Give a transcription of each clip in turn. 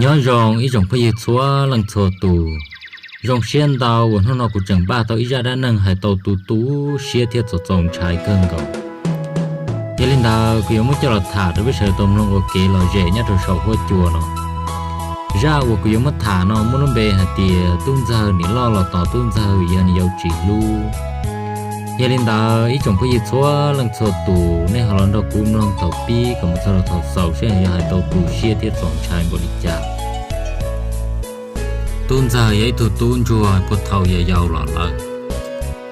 Nyob zoo ib tsoom phooj ywg txhua leej txhua tus, zoo siab ntau uas hnub no kuv tseem npaj tau ib zaj dab neeg hais tau tu tu siab thiab txaus txaus ntshai kawg nkaus. Yog li ntawd kuv yuav muab coj los tham rau peb sawv daws tau mloog ua kev lom zem nyob rau saum huab cua no. Zaj uas kuv yuav muab tham no muaj lub npe hais tias tub ntxawg niam loj los tos tub ntxawg yog niam yau tsis hlub. Yog li ntawd ib tsoom phooj ywg txhua leej txhua tus, nej ho los nrog kuv mloog thaum pib kom mus txog rau thaum xaus seb yog hais tau tu siab thiab txaus ntshai npaum li cas. Tub ntxawg yog ib tug tub ntsuag puag thaum yau yau los lawm.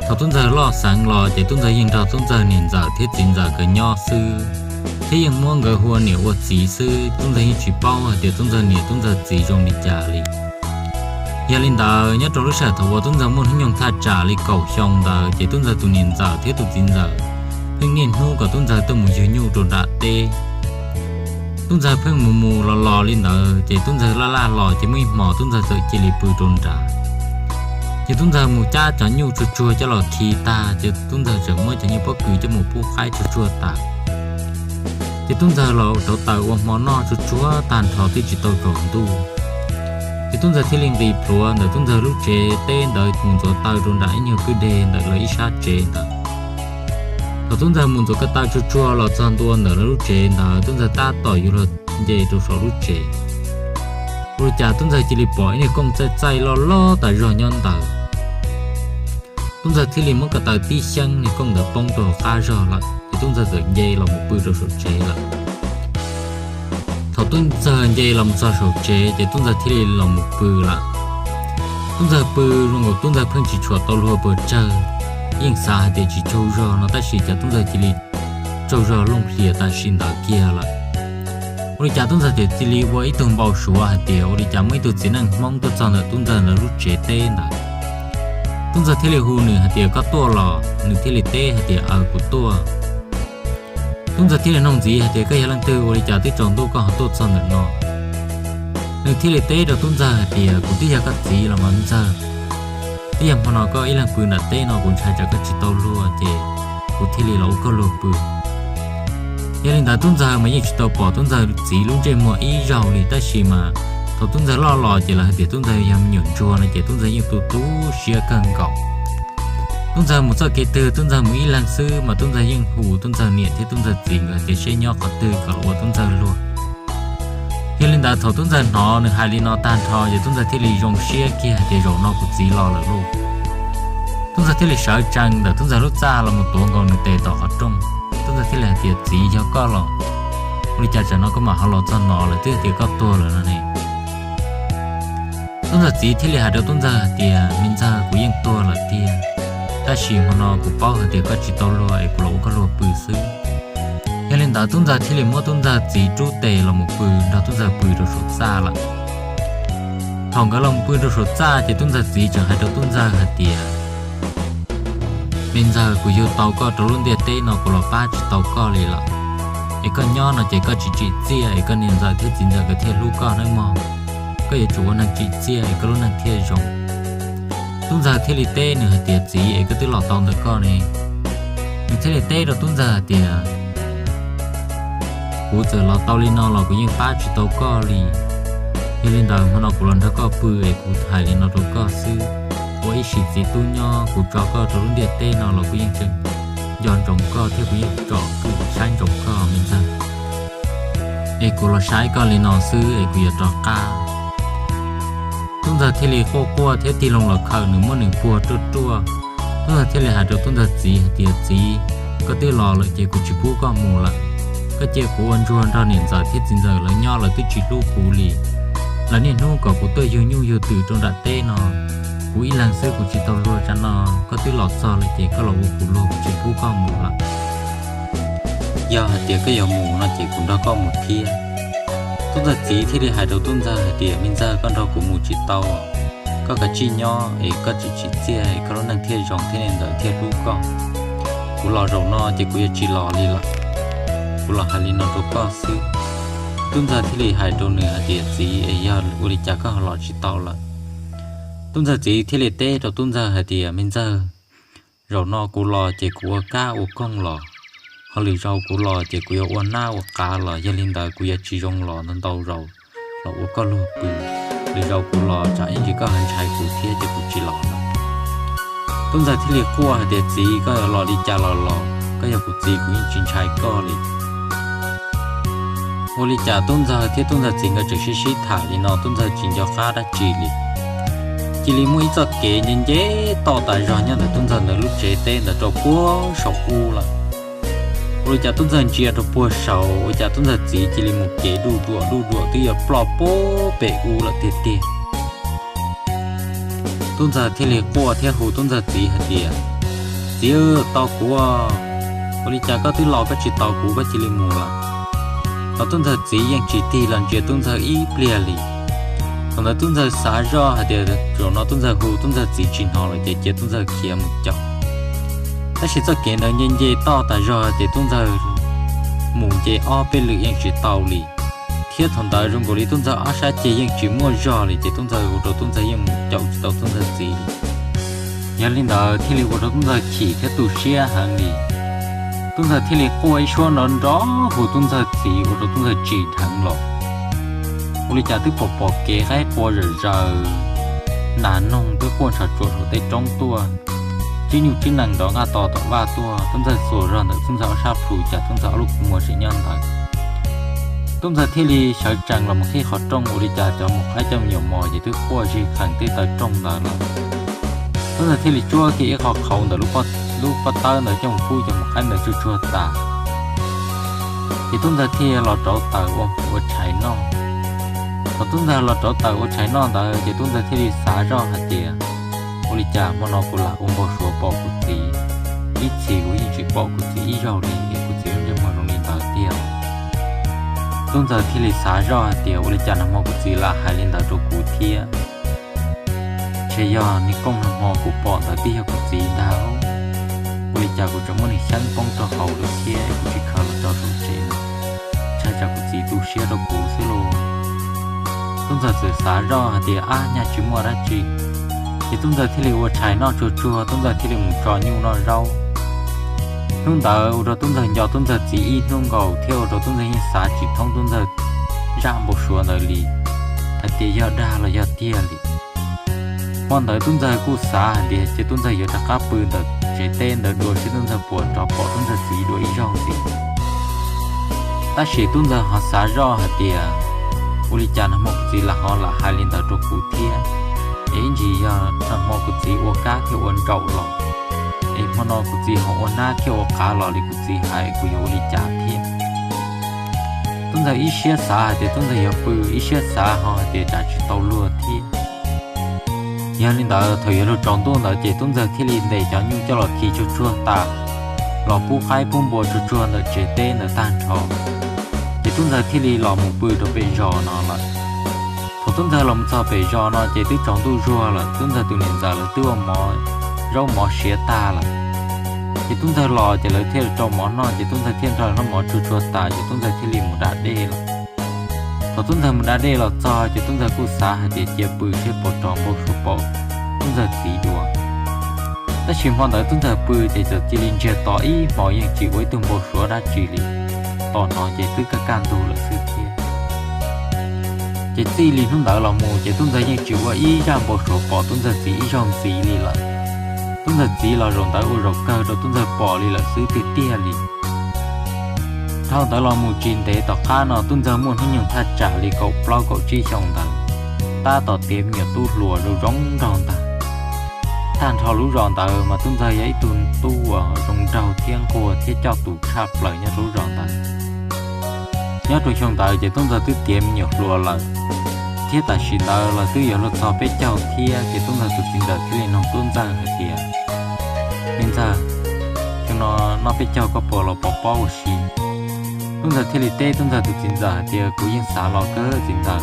Thaum tub ntxawg loj xeev los ces tub ntxawg yeej nrog tub ntxawg niam ntxawm thiab txiv ntxawm nkawd nyob xwb, thiab yeej muab nkawd hu ua niam ua txiv xwb. Tub ntxawg yeej tsis paub hais tias tub ntxawg niam tub ntxawg txiv zoo li cas li. Yog li ntawd nyob rau lub sij hawm thaum uas tub ntxawg muaj hnub nyoog thaj tsam li kaum xyoo ntawd ces tub ntxawg tus niam ntxawm thiab tus txiv ntxawm pheej niaj hnub kom tub ntxawg tuaj mus yug nyuj rau nram teb. Tub ntxawg pheej mus mus los los li ntawd ces tub ntxawg laj laj los ces muaj ib hmos tub ntxawg txawm cia li pw rau nrad. Ces tub ntxawg mus cab cov nyuj tsuag tsuag coj los khi tag ces tub ntxawg txawm muab cov nyuj pob kws coj mus pub qaib tsuag tsuag tas. Ces tub ntxawg los rauv taws ua hmo noj tsuag tsuag tag nrho twb tsis tau tsaus ntuj. Ces tub ntxawg thiaj li nqis plhuav ntawm tub ntxawg lub tsev teb ntawd mus ntxuav taw rau nram ib nyuag kwj deg ntawm lawv ib sab tsev ntawd. Thaum tub ntxawg mus ntxuav ko taw tsuag tsuag los txog ntua ntawm lawv lub tsev ntawd tub ntxawg tab tom yuav luag nce rau saum lub tsev, ua li cas tub ntxawg cia li pom ib niag kooj txaij txaij loj loj tas zog nyob ntawd. Tub ntxawg thiaj li muab ko taw tib xyeeb niag kooj ntawd poob rau hauv qab zog lawm ces tub ntxawg txawm nce los mus pw rau saum tsev lawm. Thaum tub ntxawg nce los mus txog saum tsev ces tub ntxawg thiaj li los mus pw lawm. Tub ntxawg pw zoo nkaus tub ntxawg pheej tsis tshua tau luag puas tsawg, yeej xav hais tias tsis tsaug zog no tab sis cas tub ntxawg cia li tsaug zog looj hlias tam sim ntawd kiag lawm. Ua li cas tub ntxawg thiaj cia li ua ib tug npau suav hais tias ua li cas muaj ib tug txiv neej Hmoob tuaj txog ntawm tub ntxawg ntawd lub tsev teb ntawd. Tub ntxawg thiaj li hu nws hais tias koj tuaj los? Nws thiaj li teb hais tias aws kuv tuaj. Tub ntxawg thiaj li nug ntxiv hais tias koj yog leej twg ua li cas twb tsaus ntuj koj ho tuaj txog ntawm no? Nws thiaj li teb rau tub ntxawg hais tias kuv twb yog koj txiv los mas ntxawg, twb yog hmo no koj ib leeg pw nram teb no kuv ntshai tsam koj tsis tau luag ces kuv thiaj li los ua koj luag pw. Yog li ntawd tub ntxawg mas yeej tsis tau pom tub ntxawg txiv lub ntsej muag ib zaug li tab sis mas thaum tub ntxawg loj los ces lawv hais tias tub ntxawg yog me nyuam ntsuag no ces tub ntxawg yeej tu tu siab kawg nkaus. Tub ntxawg mus txoj kev twg tub ntxawg mus ib leeg xwb mas tub ntxawg yeej hu tub ntxawg niam thiab tub ntxawg txiv nkawd tias seb nyob qhov twg kom los ua tub ntxawg luag. Yog li ntawd thaum tub ntxawg hnov nws hais li no tag nrho ces tub ntxawg thiaj li zoo siab kiag hais tias zaum no kuv txiv los lawm lauj. Tub ntxawg thiaj li sawv tsees ntawm tub ntxawg lub txaj los mus tuav nkaus nws tes tom qhov rooj. Tub ntxawg thiaj li hais tias txiv, yog koj los? Ua li cas tsam no koj mam ho los txog no lawm twb tias koj tuag lawm no ne? Tub ntxawg txiv thiaj li hais rau tub ntxawg hais tias me ntxawg, kuv yeej tuag lawm tiag, tab sis hmo no kuv paub hais tias koj tsis tau luag es kuv los ua koj luag pw xwb. Yog li ntawd tub ntxawg thiaj li muab tub ntxawg txiv rub tes los mus pw nrog tub ntxawg pw rau saum txaj lawm. Thaum nkawd los pw rau saum txaj ces tub ntxawg txiv tseem hais rau tub ntxawg hais tias me ntxawg, kuv yug tau koj rau lub ntiaj teb no kuv los pab tsis tau koj li lawm. Es koj nyob no ces koj tsis tsim txiaj es koj niam ntxawm thiab txiv ntxawm nkawd thiaj hlub koj nawb mog. Koj yuav tsum ua neeg tsim txiaj es koj lub neej thiaj zoo. Tub ntxawg thiaj li teb nws hais tias txiv, es koj twb los tau ntawm koj ne? Nws thiaj li teb rau tub ntxawg hais tias kuv txawm los tau li no los kuv yeej pab tsis tau koj li. Yog li ntawd hmo no kuv los nrog koj pw es kuv hais li no rau koj xwb, ua ib sim txiv tub nyob kuv tso koj rau lub ntiaj teb no los kuv yeej tseem nco ntsoov koj thiab kuv yeej tsom saib ntsoov koj me ntxawg. Es kuv los saib koj li no xwb es kuv yuav rov qab. Tub ntxawg thiaj li quaj quaj thiab tig loo los khawm nws muab nws puag ruaj ruaj. Tub ntxawg thiaj li hais rau tub ntxawg txiv hais tias txiv, koj twb los lawm ces kuv tsis pub koj mus lawm. Koj cia kuv ua ntsuag nrog niam ntxawm thiab txiv ntxawm lawv nyob, lawv twb tsis hlub kuv li. Lawv niaj hnub kom kuv tuaj yug nyuj yug twm rau nram teb no, kuv ib leeg xwb kuv tsis tau luag tsam no koj twb los txog lawm ces koj los ua kuv luag, kuv tsis pub koj mus lawm. Yog hais tias koj yuav mus no ces kuv nrog koj mus thiab. Tub ntxawg txiv thiaj li hais rau tub ntxawg hais tias me ntxawg, koj nrog kuv mus tsis tau, koj kav tsij nyob es koj tsis tsim txiaj es koj lub neej thiaj zoo thiab niam ntxawm thiaj hlub koj. Kuv los zaum no ces kuv yuav tsis los li lawm, kuv los hais li no rau koj xwb. Tub ntxawg thiaj li hais rau nws hais tias txiv, es yog ua li cas koj ho los tsis tau lawm? Tub ntxawg txiv thiaj li teb rau tub ntxawg hais tias me ntxawg, zaum no kuv los ces kuv ua kab ua koog los, ho lwm zaus kuv los ces kuv yuav ua nab ua qav los, yog li ntawd kuv yuav tsis zoo los ntau ntau zaus. los ua koj luag pw. Lwm zaus kuv los tsam ib ntsis koj ho ntshai kuv thiab ces kuv tsis los lawm. Tub ntxawg thiaj li quaj hais tias, Txiv, koj yuav los li cas los los, koj yog kuv txiv kuv yeej tsis ntshai koj li. Ua li cas tub ntxawg thiab tub ntxawg txiv nkawd tseem sib sib tham li no, tub ntxawg tsis nco qab dab tsi li. Cia li muaj ib txoj kev nce nce toj tas zog nyob ntawm tub ntxawg ntawd lub tsev teb ntawd rau puag saum ub lawm. Ua li cas tub ntxawg ntsia rau puag saud, ua cas tub ntxawg txiv cia li mus kev duj duam duj duam twb yuav ploj puag pem ub lawm tiag tiag. Tub ntxawg thiaj li quaj thiab hu tub ntxawg txiv hais tias, Txiv, tos kuv. Ua li cas koj twb los koj tsis tos kuv koj cia li mus lawm? Los tub ntxawg txiv yeej tsis tig los ntsia tub ntxawg ib pliag li. Thaum ntawd tub ntxawg xav zoj hais tias zaum no tub ntxawg hu tub ntxawg txiv tsis hnov lawm ces cia tub ntxawg khiav mus caum. Tab sis txoj kev ntawd nce nce toj tas zog ces tub ntxawg mus nce ob peb lwm yeej tsis tau li. Thiab thaum ntawd zoo nkaus li tub ntxawg ob sab ceg yeej tsis muaj zog li ces tub ntxawg ua rau tub ntxawg yeej mus caum tsis tau tub ntxawg txiv li. Yog li ntawd thiaj li ua rau tub ntxawg chim thiab tu siab heev li. Tub ntxawg thiaj li quaj ib suab nrov nrov hu tub ntxawg txiv ua rau tub ntxawg tsim dheev los. Ua li cas twb pom pom kev qaib qua zom zaws, nas noog twb quaj ntshav tsuam saum tej roob tuaj, tsib nyuj tsib nees nrov nqaj to tom vaj tuaj. Tub ntxawg xuas zog ntawm tub ntxawg ob sab plhu cas tub ntxawg ob lub kua muag tseem nyob ntawd. Tub ntxawg thiaj li sawv tsees los mus qhib qhov rooj, ua li cas cov mus qaib coj me nyuam mos ces twb quaj zig qees tej taw rooj ntawd lawm. Tub ntxawg thiaj li tsuab kiag ib qho qhauv ntawm lub pob tawb ntawd coj mus pub cov mus qaib ntawd tsuag tsuag tas. Ces tub ntxawg thiaj los rauv taws ua ua tshais noj. Thaum tub ntxawg los rauv taws ua tshais noj ntawd ces tub ntxawg thiaj li xav zoj hais tias, ua li cas hmo no kuv lam ua npau suav pom kuv txiv, ib txhis kuv yeej tsis pom kuv txiv ib zaug li es kuv txiv lub ntsej muag zoo li ntawd tiag. Tub ntxawg thiaj li xav zoj hais tias ua li cas nag hmo kuv txiv lam hais li ntawd rau kuv thiab. Ntshe yog niag kooj nag hmo kuv pom ntawd twb yog kuv txiv ntag. Ua li cas kuv tseem muab nws xyeeb poob rau hauv lawm thiab kuv tsis khaws los rau saum tsev no, ntshai tsam kuv txiv tu siab rau kuv xwb lauj. Tub ntxawg txawm xav zoj hais tias ab nyaj tsis muaj dab tsi. Ces tub ntxawg thiaj li ua tshais noj tsuag tsuag, tub ntxawg thiaj li mus tso nyuj noj zaub. Hnub ntawd ua rau tub ntxawg nco tub ntxawg txiv ib hnub nkaus thiab ua rau tub ntxawg yeej xav tsis thoob tub ntxawg zaj npau suav ntawd li, hais tias yog dag los yog tiag li. Hmo ntawd tub ntxawg kuj xav hais tias ces tub ntxawg yuav rov qab pw ntawm tsev teb ntawd dua seb tub ntxawg puas rov pom tub ntxawg txiv dua ib zaug ntxiv. Tab sis tub ntxawg ho xav zoj hais tias ua li cas nag hmo kuv txiv lam ho lam hais li ntawd rau kuv thiab, es ib ntsis yog nag hmo kuv txiv ua kab thiab ua ntsaum los, es hmo no kuv txiv ho ua nab thiab ua qav los li kuv txiv hais kuv yuav ua li cas thiab. Tub ntxawg ib siab xav hais tias tub ntxawg yuav pw, ib siab xav ho hais tias tsam tsis tau luag thiab. Yog li ntawd thaum yuav luag tsaus ntuj ntawd ces tub ntxawg thiaj li ntes cov nyuj coj los khi tsuag tsuag tas, los pub qaib pub npua tsuag tsuag ntawm tsev teb ntawd tag nrho, ces tub ntxawg thiaj li los mus pw rau pem zos no lawm. Thaum tub ntxawg los mus txog pem zos no ces twb tsaus ntuj zuag lawm, tub ntxawg tus niam ntxawm lawv twb ua mov, zaub mov siav tag lawm. Ces tub ntxawg los ces lawv thiaj rau mov noj, ces tub ntxawg thiaj nrog noj mov tsuag tsuag tas ces tub ntxawg thiaj li mus da dej lawm. Thaum tub ntxawg mus da dej los txog ces tub ntxawg kuj xav hais tias cia pw seb puas rov npau suav pom tub ntxawg txiv dua. Tab sis hmo ntawd tub ntxawg pw ces txawm cia li ntsiag to ib hmos yeej tsis ua ib tug npau suav dab tsi li, tos hnov ces twb kaj kaj ntug lawm xwb thiab. Ces txij li hnub ntawd los mus ces tub ntxawg yeej tsis ua ib zaj npau suav pom tub ntxawg txiv ib zaug ntxiv li lawm. Tub ntxawg txiv los zaum ntawd ua zaum kawg rau tub ntxawg pom li lawm xwb tiag tiag li. Dhau ntawd los mus tsis ntev tom qab no tub ntxawg muaj hnub nyoog thaj tsam li kaum plaub kaum tsib xyoo ntawd, tab tom tiav me nyuam tub hluas zoo zoo nraug ntag. Tag nrho lub zos ntawd mas tub ntxawg yog ib tug tub uas zoo nraug thiab nquag thiab coj tus tshaj plaws nyob rau lub zos ntawd. Nyob rau xyoo ntawd ces tub ntxawg twb tiav me nyuam hluas lawm, thiab tam sim ntawd los twb yuav luag txog peb caug thiab, ces tub ntxawg tus txiv ntxawm thiaj li nug tub ntxawg hais tias, Me ntxawg, xyoo no noj peb caug koj puas los pov pob ua si? Tub ntxawg thiaj li teb tub ntxawg tus txiv ntxawm hais tias, Kuv yeej xav los kawg txiv ntxawm,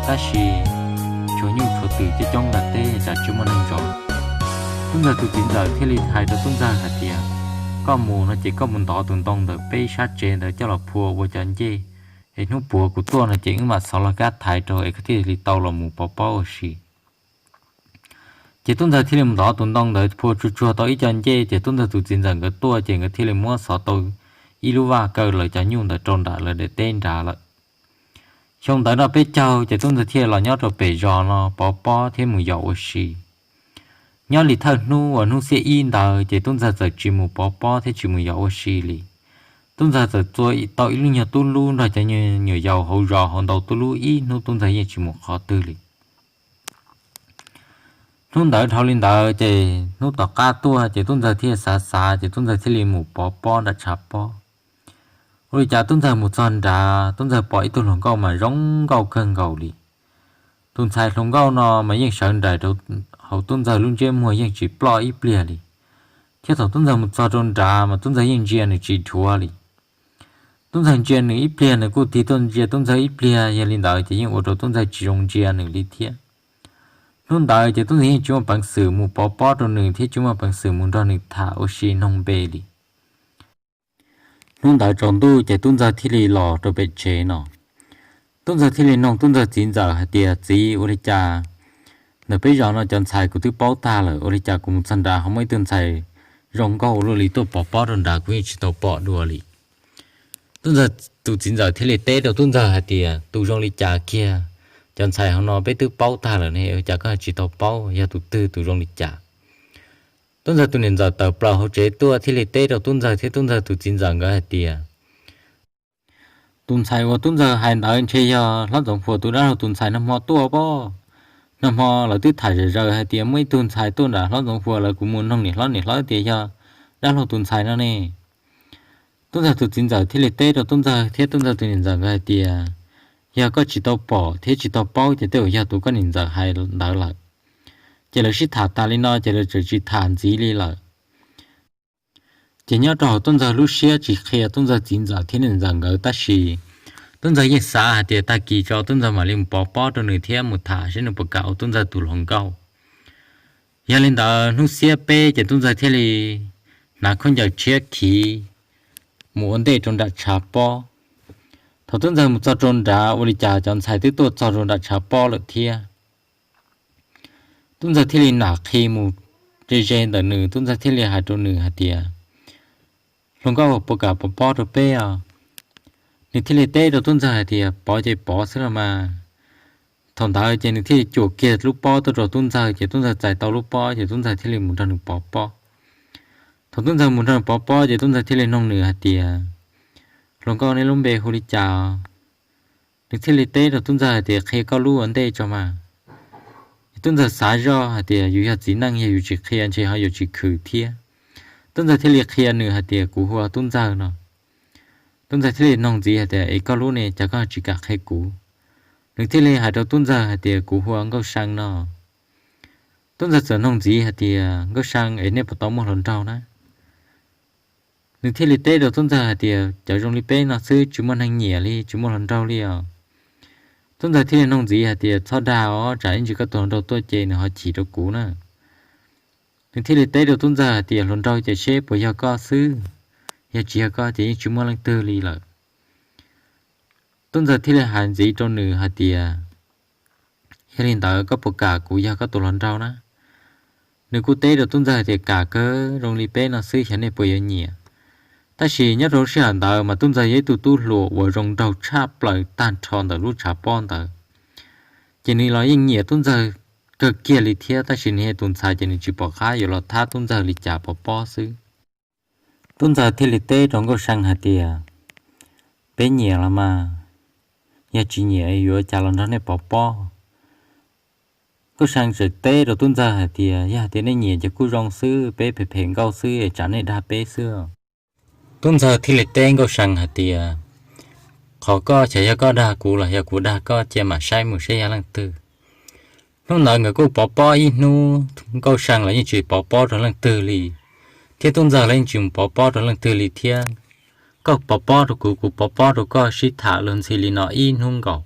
tab sis tshuav nyuj tshuav twm coob coob ntawm teb tsam tsis muaj neeg zov. Tub ntxawg tus txiv ntxawm thiaj li hais rau tub ntxawg hais tias, Koj mus no ces koj mus ntov tus ntoo ntawm peb sab tsev ntawd coj los phua ua cov ncej, es hnub puav kuv tuaj no ces wb mam xov los kab thaiv rau es koj thiaj li tau los mus pov pob ua si. Ces tub ntxawg thiaj li mus ntov tus ntoo ntawd phua tsuag tsuag tau ib co ncej, ces tub ntxawg tus txiv ntxawm nkawd tuaj ces nkawd thiaj li muab xov tau ib lub vaj kaw lawv cov nyuj ntawd rau nram lawv daim teb nrad lawm. Xyoo ntawd noj peb caug ces tub ntxawg thiaj los nyob rau pem zos no pov pob thiab mus yos ua si. Nyob li thawj hnub uas hnub xiab ib ntawd ces tub ntxawg txawm tsis mus pov pob thiab tsis mus yos ua si li. Tub ntxawg txawm txua tau ib lub nyuag tub lub nrog cov nyuam yaus hauv zos hauv ntau tub lub, ib hnub tub ntxawg yeej tsis mus qhov twg li. Hnub ntawd dhau li ntawd ces hnub tom qab tuaj ces tub ntxawg thiaj xav xav ces tub ntxawg thiaj li mus pov pob nram tshav pob. Ua li cas tub ntxawg mus txog nrad, tub ntxawg pom ib tug hluas nkauj mas zoo nkauj kawg nkaus li. Tus ntxhais hluas nkauj no mas yeej sawv nraim rau hauv tub ntxawg lub ntsiab muag yeej tsis ploj ib pliag li. Thiab thaum tub ntxawg mus txog rau nrad mas tub ntxawg yeej ntsia nws tsis dhuav li. Tub ntxawg ntsia nws ib pliag nws kuj tig tuaj ntsia tub ntxawg ib pliag, yog li ntawd ces yeej ua rau tub ntxawg tsis zoo ntsia nws li thiab. Hnub ntawd ces tub ntxawg yeej tsis muaj peev xwm mus pov pob rau nws thiab tsis muaj peev xwm mus nrog nws tham ua si noog npe li. Hnub ntawd tsaus ntuj ces tub ntxawg thiaj li los rau pem tsev no. Tub ntxawg thiaj li noog tub ntxawg txiv ntxawm hais tias, Txiv, ua li cas ntawm peb zos no cov ntxhais kuv twb paub tag lawm, ua li cas kuv mus txog nrad ho muaj ib tug ntxhais zoo nkauj ua luaj li tuaj pov pob rau nrad, kuv yeej tsis tau pom dua li? Tub ntxawg tus txiv ntxawm thiaj li teb rau tub ntxawg hais tias, Tus zoo li cas kiag, cov ntxhais hauv no peb twb paub tag lawm ne, ua cas koj tsis tau paub yog tus twg tus zoo li cas? Tub ntxawg tus niam ntxawm tawm plaws hauv tsev tuaj thiaj li teb rau tub ntxawg thiab tub ntxawg tus txiv ntxawm nkawd hais tias, Tus ntxhais uas tub ntxawg hais ntawd ntshe yog hlob Ntxoov Fuas tus dab laug tus ntxhais nag hmo tuaj pob. Nag hmo lawv twb tham zom zaws hais tias muaj ib tug ntxhais tuaj nram hlob Ntxoov Fuas, lawv kuj mus noog niam hlob, niam hlob tias yog dab laug tus ntxhais no ne. Tub ntxawg tus txiv ntxawm thiaj li teb rau tub ntxawg thiab tub ntxawg tus niam ntxawm nkawd hais tias, Yog koj tsis tau pom thiab tsis tau paub ces tej zaum yog tus koj niam ntxawm hais ntawd lawm. Ces lawv sib tham tas li no ces lawv txawm tsis tham ntxiv li lawm. Ces nyob rau hauv tub ntxawg lub siab tsis qhia tub ntxawg txiv ntxawm thiab niam ntxawm nkawd, tab sis tub ntxawg yeej xav hais tias tag kis tso tub ntxawg mam li mus pov pob rau nws thiab mus tham seb nws puas kam ua tub ntxawg tus hluas nkauj. Yog li ntawd hnub xiab peb ces tub ntxawg thiaj li hnav khaub ncaws tshiab khiv mus ua ntej rau nram tshav pob. Thaum tub ntxawg mus txog rau nrad, ua li cas cov ntxhais twb tuaj txog rau nram tshav pob lawm thiab. Tub ntxawg thiaj li nam qhi mus ze ze ntawm nws, tub ntxawg thiaj li hais rau nws hais tias, Hluas nkauj, puas kam pov pob rau peb os? Nws thiaj li teb rau tub ntxawg hais tias, Pov ces pov xwb los mas. Thaum ntawd ces nws thiaj li cuam kiag lub pob tuaj rau tub ntxawg, ces tub ntxawg txais tau lub pob ces tub ntxawg thiaj li mus nrog nws pov pob. Thaum tub ntxawg mus nrog nws pov pob ces tub ntxawg thiaj li noog nws hais tias, Hluas nkauj, neb lub npe hu li cas? Nws thiaj li teb rau tub ntxawg hais tias, Qhia koj lub ua ntej tso mas. Tub ntxawg xav zoj hais tias yus yog txiv neej, yog yus tsis qhia ntshe ho yuav tsis khwv thiab. Tub ntxawg thiaj li qhia nws hais tias, Kuv hu ua tub ntxawg no. Tub ntxawg thiaj li noog ntxiv hais tias, Es koj lub ne, cas koj tsis kam qhia kuv? Nws thiaj li hais rau tub ntxawg hais tias, Kuv hu ua Nkauj See no. Tub ntxawg txawm noog ntxiv hais tias, Nkauj See, es nej puas tau muaj hluas nraug na? Nws thiaj li teb rau tub ntxawg hais tias, Cov zoo li peb no xwb tsis muaj neeg nyiam li, tsis muaj hluas nraug li os. Tub ntxawg thiaj li noog ntxiv hais tias, Txhob dag os, tsam ib ntsis koj tus hluas nraug tuaj ces nws ho chim rau kuv na. Nws thiaj li teb rau tub ntxawg hais tias, Hluas nraug ces seb puas yog koj xwb, yog tsis yog koj ces yeej tsis muaj leej twg li lawm. Tub ntxawg thiaj li hais ntxiv rau nws hais tias, Yog li ntawd koj puas kam kuv yog koj tus hluas nraug na? Nws kuj teb rau tub ntxawg hais tias, Kam kawg, zoo li peb no xwb xyov nej puas yuav nyiam. Tab sis nyob rau lub sij hawm ntawd mas tub ntxawg yog ib tug tub hluas uas zoo nraug tshaj plaws tag nrho ntawm lub tshav pob ntawd. Ces nws los yeej nyiam tub ntxawg kawg kiag li thiab, tab sis nws yog tus ntxhais ces nws tsis pom qab yuav los thab tub ntxawg li cas, pov pob xwb. Tub ntxawg thiaj li teb rau Nkauj See hais tias, Peb nyiam los mas, yog tsis nyiam yuav cas los nrog nej pov pob. Nkauj See txawm teb rau tub ntxawg hais tias, Yog hais tias nej nyiam ces kuj zoo xwb, peb phem phem nkauj xwb es tsam nej dag peb xwb. Tub ntxawg thiaj li teb Nkauj See hais tias, Qhov koj xyov yog koj dag kuv los yog kuv dag koj, cia mam saib mus saib yog leej twg. Hnub ntawd nkawd kuj pov pob ib hnub, Nkauj See los yeej tsis pov pob rau leej twg li, thiab tub ntxawg los yeej tsis mus pov pob rau leej twg li thiab. Koj pov pob rau kuv, kuv pov pob rau koj, sib tham luag ntxhi li no ib hnub nkaus.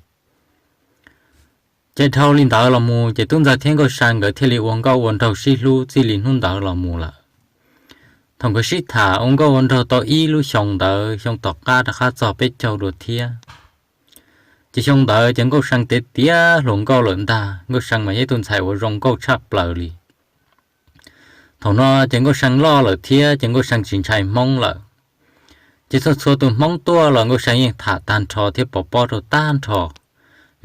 Ces dhau li ntawd los mus ces tub ntxawg thiab Nkauj See nkawd thiaj li ua nkauj ua nraug sib hlub txij li hnub ntawd los mus lawm. Thaum nkawd sib tham ua nkauj ua nraug tau ib lub xyoo ntawd, xyoo tom qab rov qab txog peb caug dua thiab. Ces xyoo ntawd ces Nkauj See tiav tiav hluas nkauj lawm ntag. Nkauj See mas yog ib tug ntxhais uas zoo nkauj tshaj plaws li. Thaum no ces Nkauj See loj lawm thiab ces Nkauj See tsis ntshai Hmoob lawm. Ces txhua txhua tus Hmoob tuaj los Nkauj See yeej tham tag nrho thiab pov pob rau tag nrho.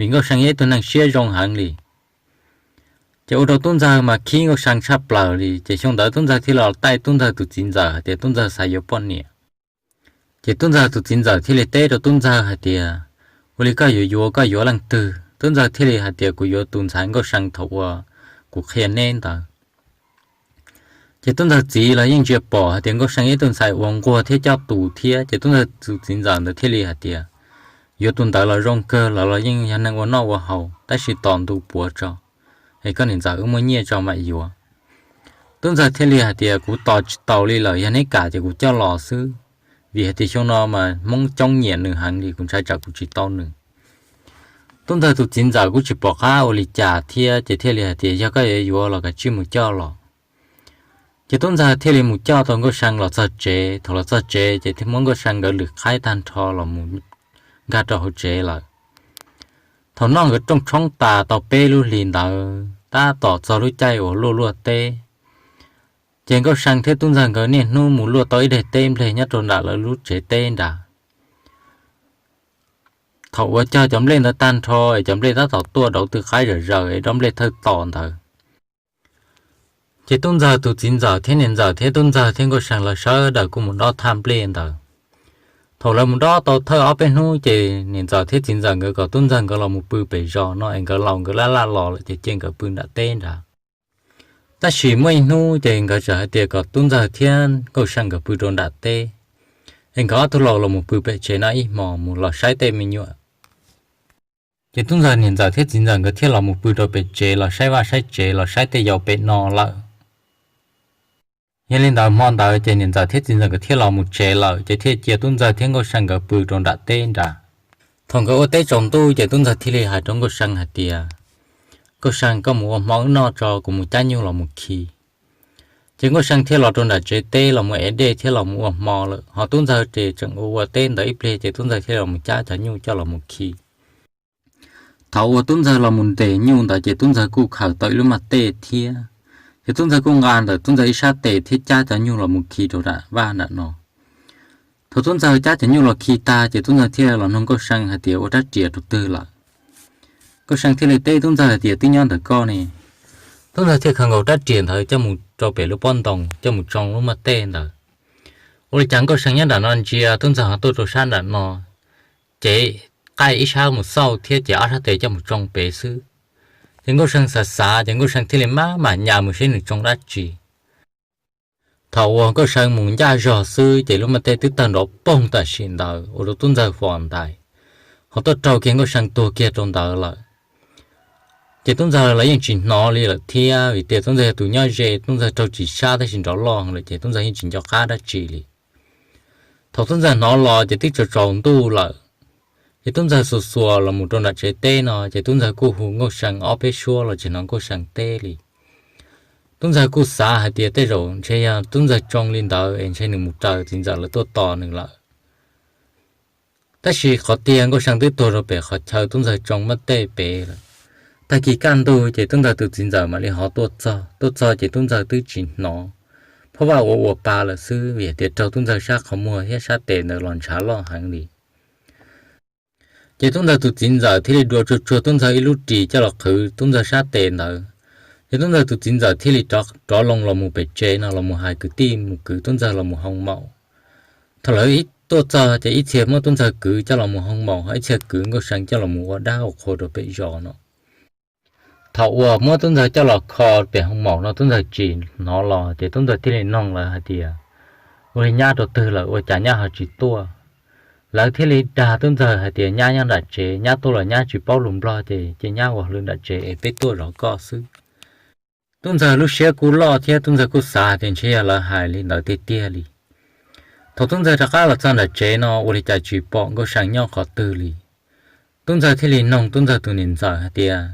vim Nkauj See yog ib tug neeg siab zoo heev li. Ces ua rau Tub Ntxawg mas khib Nkauj See tshaj plaws li. Ces xyoo ntawd Tub Ntxawg thiaj los taij Tub Ntxawg tus txiv ntxawm hais tias Tub Ntxawg xav yuav poj niam. Ces Tub Ntxawg tus txiv ntxawm thiaj li teb rau Tub Ntxawg hais tias, Ua li koj yuav yuav, koj yuav leej twg? Tub Ntxawg thiaj li hais tias, Kuv yuav tus ntxhais Nkauj See thaum uas kuv qhia neb ntawd. Ces Tub Ntxawg txiv los yeej ntsia pom hais tias Nkauj See yog ib tug ntxhais uas nquag thiab coj tus thiab. Ces Tub Ntxawg tus txiv ntxawm ntawd thiaj li hais tias, Yuav tus ntawd los zoo kawg, lawv los yeej yog neeg ua noj ua haus, tab sis tos ntu puav tso, es koj niam ntxawm wb muaj nyiaj tso mam yuav. Tub Ntxawg thiaj li hais tias, Kuv tos tsis taus li lawm, yog neb kam ces kuv coj los xwb, vim hais tias xyoo no mas Hmoob coob nyiam nws heev li, kuv ntshai tsam kuv tsis tau nws. Tub Ntxawg tus txiv ntxawm kuj tsis pom qab ua li cas thiab, ces thiaj li hais tias, Yog koj yuav yuav los kav tsij mus coj los. Ces Tub Ntxawg thiaj li mus coj tau Nkauj See los txog tsev. Thaum los txog tsev ces thiaj muab Nkauj See nkawd lwm qaib tag nrho los mus nkag rau hauv tsev lawm. Thaum noj nkawd rooj tshoob tas tau peb lub hlis ntawd tab tom txog lub caij uas luaj luaj teb, ces Nkauj See thiab Tub Ntxawg nkawd niaj hnub mus luaj tau ib daim teb nplej nyob rau nram lawv lub tsev teb nrad. Thaum uas cog cov nplej ntawd tag nrho es cov nplej tab tom tuaj dauv tw qaib zom zaws es dob nplej thawj tos ntawd, ces Tub Ntxawg tus txiv ntxawm thiab niam ntxawm thiab Tub Ntxawg thiab Nkauj See lawv sawv daws kuj mus dob thaj nplej ntawd. Thaum lawv mus dob tau thawj ob peb hnub ces niam ntxawm thiab txiv ntxawm nkawd kom Tub Ntxawg nkawd los mus pw pem zos no es nkawd laus nkawd laj laj los lawm ces cia nkawd pw nram teb nrad. Tab sis muaj ib hnub ces nkawd txawm hais tias kom Tub Ntxawg thiab Nkauj See nkawd pw rau nram teb, es nkawd ob tug laus los mus pw pem tsev no ib hmos mus los saib tej me nyuam. Ces Tub Ntxawg niam ntxawm thiab txiv ntxawm nkawd thiaj los mus pw rau pem tsev los saib vaj saib tsev los saib tej yau pem no lawm. Yog li ntawd hmo ntawd ces niam ntxawm thiab txiv ntxawm nkawd thiaj los mus tsev lawm ces thiaj cia Tub Ntxawg thiab Nkauj See nkawd pw rau nram teb nrad. Thaum nkawd ua teb tsaus ntuj ces Tub Ntxawg thiaj li hais rau Nkauj See hais tias, Nkauj See, koj mus ua hmo wb noj tso, kuv mus cab nyuj los mus khi. Ces Nkauj See thiaj los rau nram tsev teb los mus ev dej thiab los mus ua hmo lawm, ho Tub Ntxawg ces tseem ua ua teb ntawd ib pliag ces Tub Ntxawg thiaj los mus cab cov nyuj coj los mus khi. Thaum uas Tub Ntxawg los mus ntes nyuj ntawd ces Tub Ntxawg kuj khaws tau ib lub maj tej thiab, ces Tub Ntxawg kuj nqa ntawm Tub Ntxawg ib sab tes thiab cab cov nyuj los mus khi rau nram vaj nram no. Thaum Tub Ntxawg cab cov nyuj los khi tag ces Tub Ntxawg thiaj los nug Nkauj See hais tias, Ua rab riam rau twg lawm? Nkauj See thiaj li teb Tub Ntxawg hais tias, Twb nyob ntawm koj ne. Tub Ntxawg thiaj khaws nkaus rab riam ntawd coj mus rau pem lub pob ntoo coj mus tsoo lub maj tej ntawd. Ua li cas Nkauj See nyob nram no ntsia Tub Ntxawg ho tuaj rau sab nram no, ces qaij ib sab mus xauj thiab ces ob sab tes coj mus tsoo pem xwb. Ces Nkauj See xav xav ces Nkauj See thiaj li maj mam nyas mus seb nws tsoo dab tsi. Thaum uas Nkauj See mus ncaj zog xwb ces lub maj tej twb tawg nrov poog tam sim ntawd ua rau Tub Ntxawg fom ntais, ho tuaj raug kiag Nkauj See tuag kiag rau ntawd lawm. Ces Tub Ntxawg los yeej tsis hnov li lawm thiab, vim tias Tub Ntxawg yog tus nyob ze, Tub Ntxawg raug tsis sab tab sis nrov loj lawm ces Tub Ntxawg yeej tsis nco qab dab tsi li. Thaum Tub Ntxawg hnov los ces twb tsaus tsaus ntuj lawm. Ces Tub Ntxawg xuas xuas los mus rau nram tsev teb no ces Tub Ntxawg kuj hu Nkauj See ob peb suab los tsis hnov Nkauj See teb li. Tub Ntxawg kuj xav hais tias tej zaum ntshe yog Tub Ntxawg tsoo li ntawd es ntshe nws mus raws txiv ntxawm lawv tuaj tos nws lawm. Tab sis qhov tiag Nkauj See twb tuag rau pem qhov chaw Tub Ntxawg tsoo maj tej pem lawm. Tag kis kaj ntug ces Tub Ntxawg tus txiv ntxawm mam li ho tuaj txog. Tuaj txog ces Tub Ntxawg twb tsis hnov, phab vaj ua ua pa lawm xwb vim tias raug Tub Ntxawg sab qhov muag thiab sab tes ntawd los ntshav loj heev li. Ces Tub Ntxawg tus txiv ntxawm thiaj li dua tsuag tsuag Tub Ntxawg ib lub ris coj los qhwv Tub Ntxawg sab tes ntawd. Ces Tub Ntxawg tus txiv ntxawm thiaj li rov loo los mus pem tsev no los mus hais kwv tij mus kwv Tub Ntxawg los mus hoo maum. Thaum lawv tuaj txog ces ib txhia muab Tub Ntxawg kwv coj los mus hoo maum, ho ib txhia kwv Nkauj See coj los mus ua dab ua qhua rau pem zos no. Thaum uas muab Tub Ntxawg coj los kho pem hoo maum no Tub Ntxawg tsis hnov los ces Tub Ntxawg thiaj li noog lawv hais tias, Ua li nyab rau twg lawm ua cas nyab ho tsis tuaj? Lawv thiaj li dag Tub Ntxawg hais tias, Nyab nyob nram tsev, nyab tuaj los nyab tsis paub lus Nplog ces cia nyab ua hauj lwm nram tsev es peb tuaj zov koj xwb. Tub Ntxawg lub siab kuj loj thiab Tub Ntxawg kuj xav hais tias ntshe yog lawv hais li ntawd tiag tiag li. Thaum Tub Ntxawg rov qab los txog nram tsev no ua li cas tsis pom Nkauj See nyob qhov twg li. Tub Ntxawg thiaj li noog Tub Ntxawg tus niam ntxawm hais tias,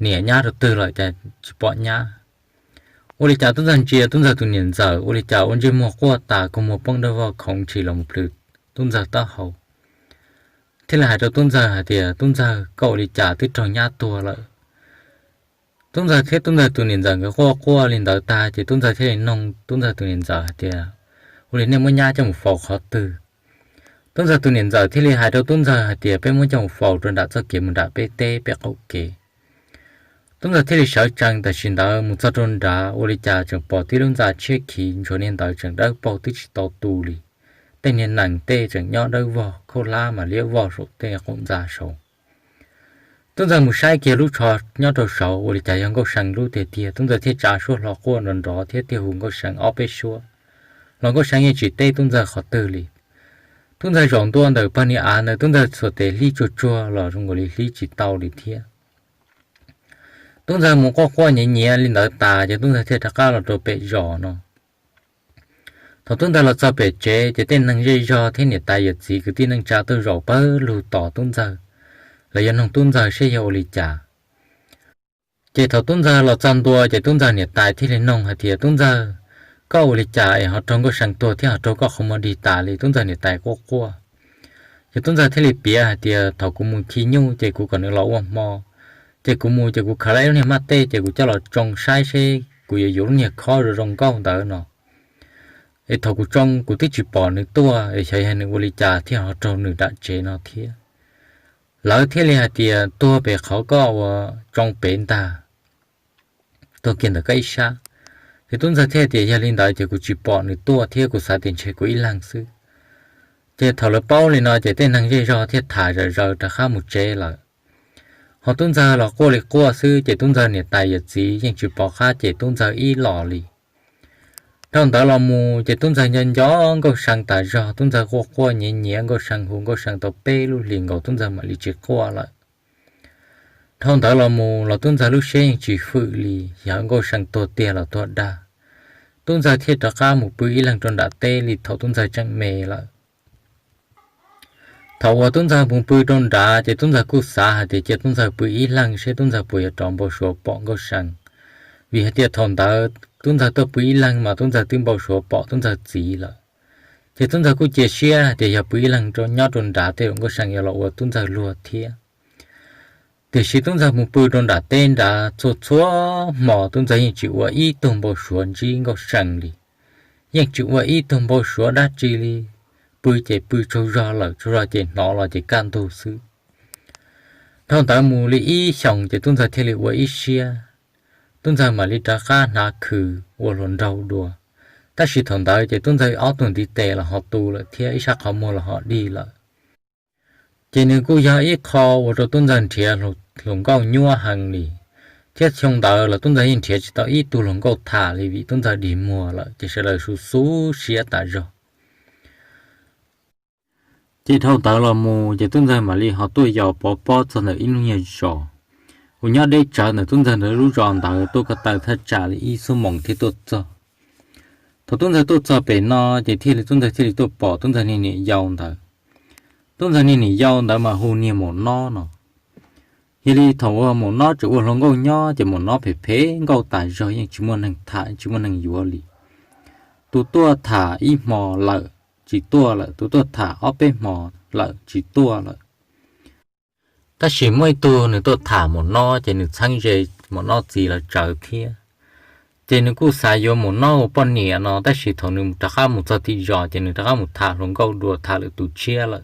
Niam, nyab rau twg lawm cas tsis pom nyab? Ua li cas Tub Ntxawg ntsia Tub Ntxawg tus niam ntxawm ua li cas ua ntsej muag quaj tas kua muag poob dawb vog khoov ntshis los mus plhws Tub Ntxawg taub hau, thiaj li hais rau Tub Ntxawg hais tias, Tub Ntxawg, koj ua li cas twb raug nyab tuag lawm? Tub Ntxawg thiab Tub Ntxawg tus niam ntxawm nkawd quaj quaj li ntawd tag ces Tub Ntxawg thiaj li noog Tub Ntxawg tus niam ntxawm hais tias, Ua li nej muab nyab coj mus faus qhov twg? Tub Ntxawg tus niam ntxawm thiaj li hais rau Tub Ntxawg hais tias, peb muab coj faus rau nram txoj kev mus nram peb teb peb qaum kev. Tub Ntxawg thiaj li sawv tsees, tam sim ntawd mus txog rau nrad ua li cas tseem pom tib lub ntxa tshiab khiv ntsuav niag ntawd tseem dawb paug twb tsis tau tu li. Tej niag nees tej tseem nyob dawb vog, khaub hlab mas liab vog saum tej qaum ntxa saud. Tub Ntxawg mus saib kiag lub tsho nyob rau saud ua li cas yog Nkauj See lub tiag tiag. Tub Ntxawg thiaj tsa suab hlo quaj nrov nrov thiab thiaj hu Nkauj See ob peb suab, los Nkauj See yeej tsis teb Tub Ntxawg qhov twg li. Tub Ntxawg zaum ntua ntawm pog niag av ntawd, Tub Ntxawg txhuam tes hlib tsuag tsuag los zoo nkaus li hlib tsis tau li thiab. Tub Ntxawg mus quaj quaj nyiav nyiav li ntawd tas ces Tub Ntxawg thiaj rov qab los rau pem zos no. Thaum Tub Ntxawg los txog pem tsev ces tej neeg zej zog thiab niam tais yawm txiv kwv tij neej tsa tuaj zaum pawg lug tos Tub Ntxawg, lawv yuav noog Tub Ntxawg seb yog ua li cas. Ces thaum Tub Ntxawg los txog ntua ces Tub Ntxawg niam tais thiaj li noog hais tias, Tub Ntxawg, koj ua li cas es ho raug Nkauj See tuag thiab ho raug koj qhov muag dig tas li? Tub Ntxawg niam tais quaj quaj. Ces Tub Ntxawg thiaj li piav hais tias, thaum kuv mus khi nyuj ces kuv kom nws los ua hmo, ces kuv mus ces kuv khaws lawm ib lub niag maj tej ces kuv coj los tsoo saib seb kuv yuav yuav lub niag khob zoo zoo nkauj ntawd no. Es thaum kuv tsoo kuv twb tsis pom nws tuaj, es xyov yog nws ua li cas thiaj ho raug nws nram tsev no thiab. Lawv thiaj li hais tias, tuag pem qhov koj ua tsoo pem ntag, tuag kiag ntawm koj ib sab. Ces Tub Ntxawg thiaj tias, yog li ntawd ces kuv tsis pom nws tuaj thiab kuv xav tias ntshe kuv ib leeg xwb. Ces thaum lawv paub li no ces tej neeg zej zog thiaj tham zom zaws rov qab mus tsev lawm. Ho Tub Ntxawg los quaj li quaj xwb ces Tub Ntxawg niam tais yawm txiv yeej tsis pom qab cem Tub Ntxawg ib los li. Dhau ntawd los mus ces Tub Ntxawg nco nco Nkauj See tas zog, Tub Ntxawg quaj quaj nyiav nyiav Nkauj See, hu Nkauj See tau peb lub hlis nkaus Tub Ntxawg mam li tsis quaj lawm. Dhau ntawd los mus los Tub Ntxawg lub siab yeej tsis fwm li, yog Nkauj See tuag tiag los tuag dag. Tub Ntxawg thiaj rov qab mus pw ib leeg rau nram teb li thaum Tub Ntxawg tseem me lawm. Thaum uas Tub Ntxawg mus pw rau nrad ces Tub Ntxawg kuj xav hais tias cia Tub Ntxawg pw ib leeg seb Tub Ntxawg puas yuav rov npau suav pom Nkauj See, vim hais tias thaum ntawd Tub Ntxawg tuaj pw ib leeg mas Tub Ntxawg twb npau suav pom Tub Ntxawg txiv lawm. Ces Tub Ntxawg kuj cia siab hais tias yog pw ib leeg nyob rau nrad tej zaum Nkauj See yuav los ua Tub Ntxawg luag thiab. Tiam sis Tub Ntxawg mus pw rau nram teb nrad txhua txhua hmo Tub Ntxawg yeej tsis ua ib tug npau suav ntsib Nkauj See li, yeej tsis ua ib tug npau suav dab tsi li, pw ces pw tsaug zog lawm tsaug zog ces hnov los ces kaj ntug xwb. Dhau ntawd mus li ib xyoos ces Tub Ntxawg thiaj li ua ib siab, Tub Ntxawg mam li rov qab hnav khw ua hluas nraug dua. Tab sis thaum ntawd ces Tub Ntxawg ob tug ntiv tes los ho tu lawm thiab ib sab qhov muag los ho dig lawm. Ces nws kuj yog ib qho ua rau Tub Ntxawg nrhiav hluas nkauj nyuaj heev li, thiab xyoo ntawd los Tub Ntxawg yeej nrhiav tsis tau ib tug hluas nkauj tham li vim Tub Ntxawg dig muag lawm ces sawv daws xu xub siab tas zog. Ces dhau ntawd los mus ces Tub Ntxawg mam li ho tuaj yos pov pob txog ntawm ib lub nyuag zos uas nyob deb tsawv ntawm Tub Ntxawg ntawd lub zos ntawd tuaj ko taw thaj tsam li ib xuab moos thiab tuaj txog. Thaum Tub Ntxawg tuaj txog pem no ces thiaj li Tub Ntxawg thiaj li tuaj pom Tub Ntxawg niag niam yau ntawd. Tub Ntxawg niag niam yau ntawd mas hu niag Maum Nob no. Yog li thaum uas Maum Nob tseem ua hluas nkauj nyob ces Maum Nob phem phem nkauj tas zog yeej tsis muaj neeg tham tsis muaj neeg yuav li. Tus tuaj tham ib hmo lawm tsis tuaj lawm, tus tuaj tham ob peb hmo lawm tsis tuaj lawm. Tab sis muaj ib tug nws tuaj tham Maum Nob ces nws txheeb ze Maum Nob txiv lawv tsawv thiab. Ces nws kuj xav yuav Maum Nob ua poj niam no, tab sis thaum nws rov qab mus txog tim zos ces nws rov qab mus tham hluas nkauj dua tham lwm tus tshiab lawm.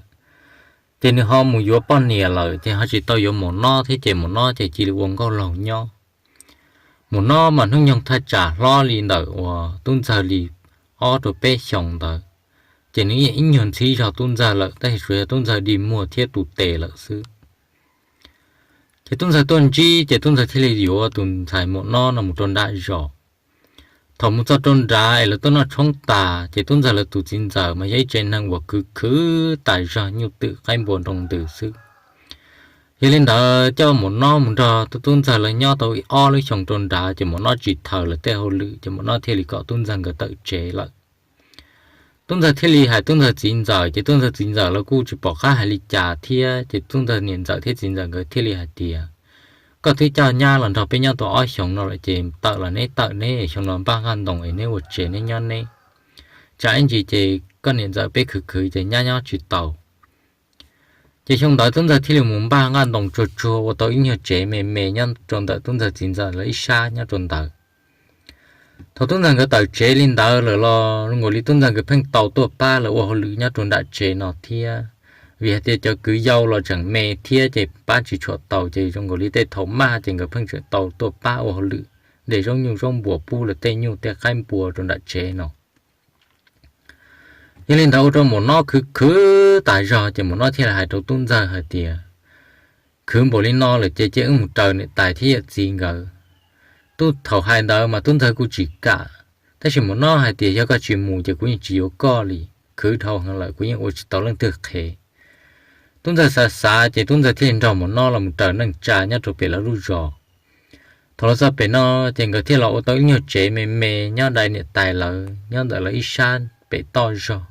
Ces nws ho mus yuav poj niam lawm ces ho tsis tau yuav Maum Nob thiab ces Maum Nob ces cia li ua nkauj laug nyob. Maum Nob mas hnub nyoog thaj tsam hlob li ntawm uas Tub Ntxawg li ob rau peb xyoos ntawd, ces nws yeej ib nyuag ntxhib zog Tub Ntxawg lawm tab sis tsuas yog Tub Ntxawg dig muag thiab tu tes lawm xwb. Ces Tub Ntxawg tuaj ntsib ces Tub Ntxawg thiaj li yuav tus ntxhais Maum Nob no mus rau nram zos. Thaum mus txog rau nrad es lawv tuaj noj tshoob tas ces Tub Ntxawg lawv tus txiv ntxawm mas yog ib tsev neeg uas khwv khwv tas zog nyuj twm qaib npua nroo ntws xwb. Yog li ntawd coj Maum Nob mus nrog Tub Ntxawg lawv nyob tau ob lub xyoos rau nrad ces Maum Nob tsis thaws lawv tej hauj lwm ces Maum Nob thiaj li kom Tub Ntxawg nkawd tawm tsev lawm. Tub Ntxawg thiaj li hais Tub Ntxawg txiv ntxawm ces Tub Ntxawg txiv ntxawm lawv kuj tsis pom qab hais li cas thiab ces Tub Ntxawg niam ntxawm thiab txiv ntxawm nkawd thiaj li hais tias, koj twb coj nyab los nrog peb nyob tau ob xyoos no lawm ces tawm los neb tawm neb, xyoo no npaj nqaj ntoos es neb ua tsev neb nyob neb. Tsam ib ntsis ces koj niam ntxawm peb khwv khwv ces nyab nyob tsis tau. Ces xyoo ntawd Tub Ntxawg thiaj li mus npaj nqaj ntoos tsuag tsuag ua tau ib nyuag tsev me me nyob rau ntawm Tub Ntxawg txiv ntxawm lawv ib sab nyob rau ntawd. Thaum tub ntxawg nkawd tawm tsev li ntawd lawm los zoo nkaus li tub ntxawg nkawd pheej tau tuaj pab lawv ua hauj lwm nyob rau nram tsev no thiab, vim hais tias cov kwv yau los tseem me thiab ces pab tsis tshua tau, ces zoo nkaus li tej thaum maj ces nkawd pheej tseem tau tuaj pab ua hauj lwm de zaub nyuj zaub npua pub lawv tej nyuj tej qaib npua rau nram tsev no. Yog li ntawd ua rau maum nob khwv khwv tas zog ces maum nob thiaj li hais rau tub ntxawg hais tias, khwv npaum li no lawm ces cia wb mus raws niam tais thiab yawm txiv nkawd. Tub thaum hais ntawd mas tub ntxawg kuj tsis kam, tab sis maum nob hais tias yog koj tsis mus ces kuv yeej tsis yuav koj li, khwv dhau heev lawm kuv yeej ua tsis tau leej twg qhev. Tub ntxawg xav xav ces tub ntxawg thiaj li nrog maum nob los mus raws neej tsa nyob rau pem lawv lub zos. Thaum los txog pem no ces nkawd thiaj los ua tau ib nyuag tsev me me nyob dai niam tais lawv nyob ntawm lawv ib sab pem toj zog.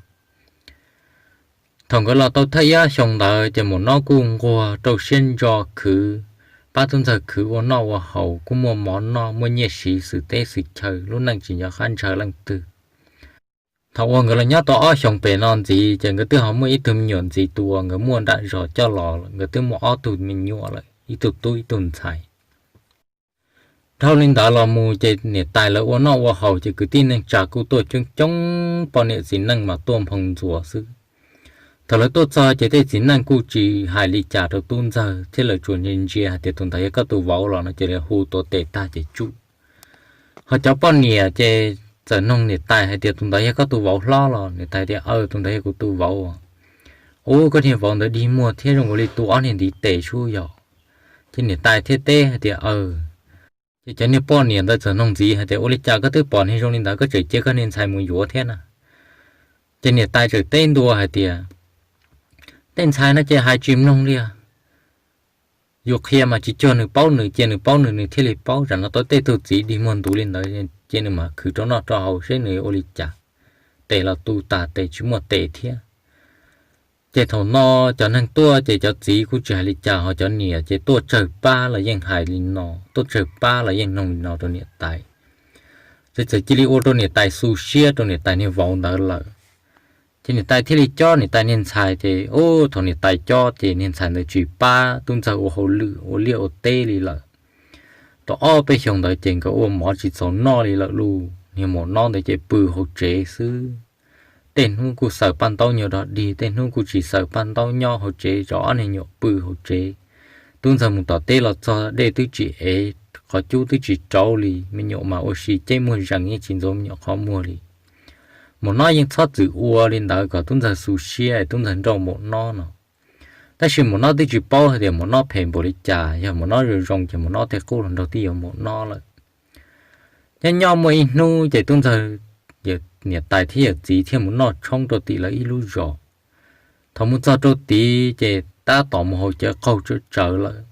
Thaum nkawd los tau thawj ib ob xyoo ntawd ces maum nob kuj nquag rau siab ntso khwv, pab tub ntxawg khwv ua noj ua haus kuj muaj mov noj muaj nyiaj siv xwm teb xwm chaw lub neej tsis nco qab ntshaw leej twg. Thaum uas nkawd los nyob tau ob xyoos pem no ntxiv ces nkawd twb ho muaj ib tug me nyuam ntxiv, tus uas nkawd muaj nram zos coj los nkawd twb muaj ob tug me nyuam lawm, ib tug tub ib tug ntxhais. Dhau li ntawd los mus ces niam tais lawv ua noj ua haus ces kwv tij neej tsa kuj tuaj coob coob, poj niam txiv neej mas tuaj nphoo ntxuas xwb. Thaum lawv tuaj txog ces tej txiv neej kuj tsis hais li cas rau tub ntxawg thiab lawv tsuas ntsia ntsia hais tias tus ntawd yog koj tus vauv los no ces lawv hu tuav tes tag ces tsuj. Ho cov poj niam ces txawm nug niam tais hais tias tus ntawd yog koj tus vauv hlob los, niam tais tias aw tus ntawd yog kuv tus vauv. Ub koj niag vauv ntawd dig muag thiab zoo nkaus li tu ob niag ntiv tes sub yog. Ces niam tais thiaj teb hais tias aw. Ces cov niag poj niam ntawd txawm nug ntxiv hais tias ua li cas koj twb pom niag zoo li ntawd koj tseem cia koj niag ntxhais mus yuav thiab na? Ces niam tais tseem teb ntua hais tias tej ntxhais no ces hais tsis mloog li, yus qhia mas tsis cuag nws paub, nws cia nws paub nws nws thiaj li paub. Tsam no tau tej tug txiv dig muag ntuv li ntawd ces nws mam khwv rau noj rau haus seb nws ua li cas, tes los tu tas tes tsis muaj tes thiab. Ces thaum no cov neeg tuaj ces cov txiv kuj tsis hais li cas, ho cov niam ces tuaj tsawg pab los yeej hais li no, tuaj tsawg pab los yeej nug li no rau niam tais. Ces txawm cia li ua rau niam tais xu siab rau niam tais niag vauv ntawd lawm. Ces niam tais thiaj li cob niam tais niag ntxhais, ces ub thaum niam tais cob ces niag ntxhais ntawd tsis pab tub ntxawg ua hauj lwm ua liaj ua teb li lawm. Tau ob peb xyoos ntawd ces nkawd ua mov tsis txaus noj li lawm lauj, niag maum nob ntawd ces pw hauv tsev xwb. Tej hnub kuj xaws paj ntaub nyob dog dig, tej hnub kuj tsis xaws paj ntaub nyob hauv tsev, tso ob niag nyuam pw hauv tsev. Tub ntxawg mus tom teb los txog dej twb tsis ev, qhov cub twb tsis rauv li, me nyuam mas ua si ceb muag zees yeej tsis ntxuav me nyuam qhov muag li. Maum nob yeej txhob txwm ua li ntawd kom tub ntxawg xu siab tub ntxawg nrauj maum nob no. Tab sis maum nob twb tsis paub hais tias maum nob phem npaum li cas, yog maum nob zoo zoo ces maum nob tej qub hluas nraug twb yuav maum nob lawm. Nyob nyob muaj ib hnub ces tub ntxawg, niam tais thiab yawm txiv thiaj mus noj tshoob rau tim lawv ib lub zos. Thaum mus txog rau tid ces tab tom mus haus cawv qaug tsawv tsawv lawm.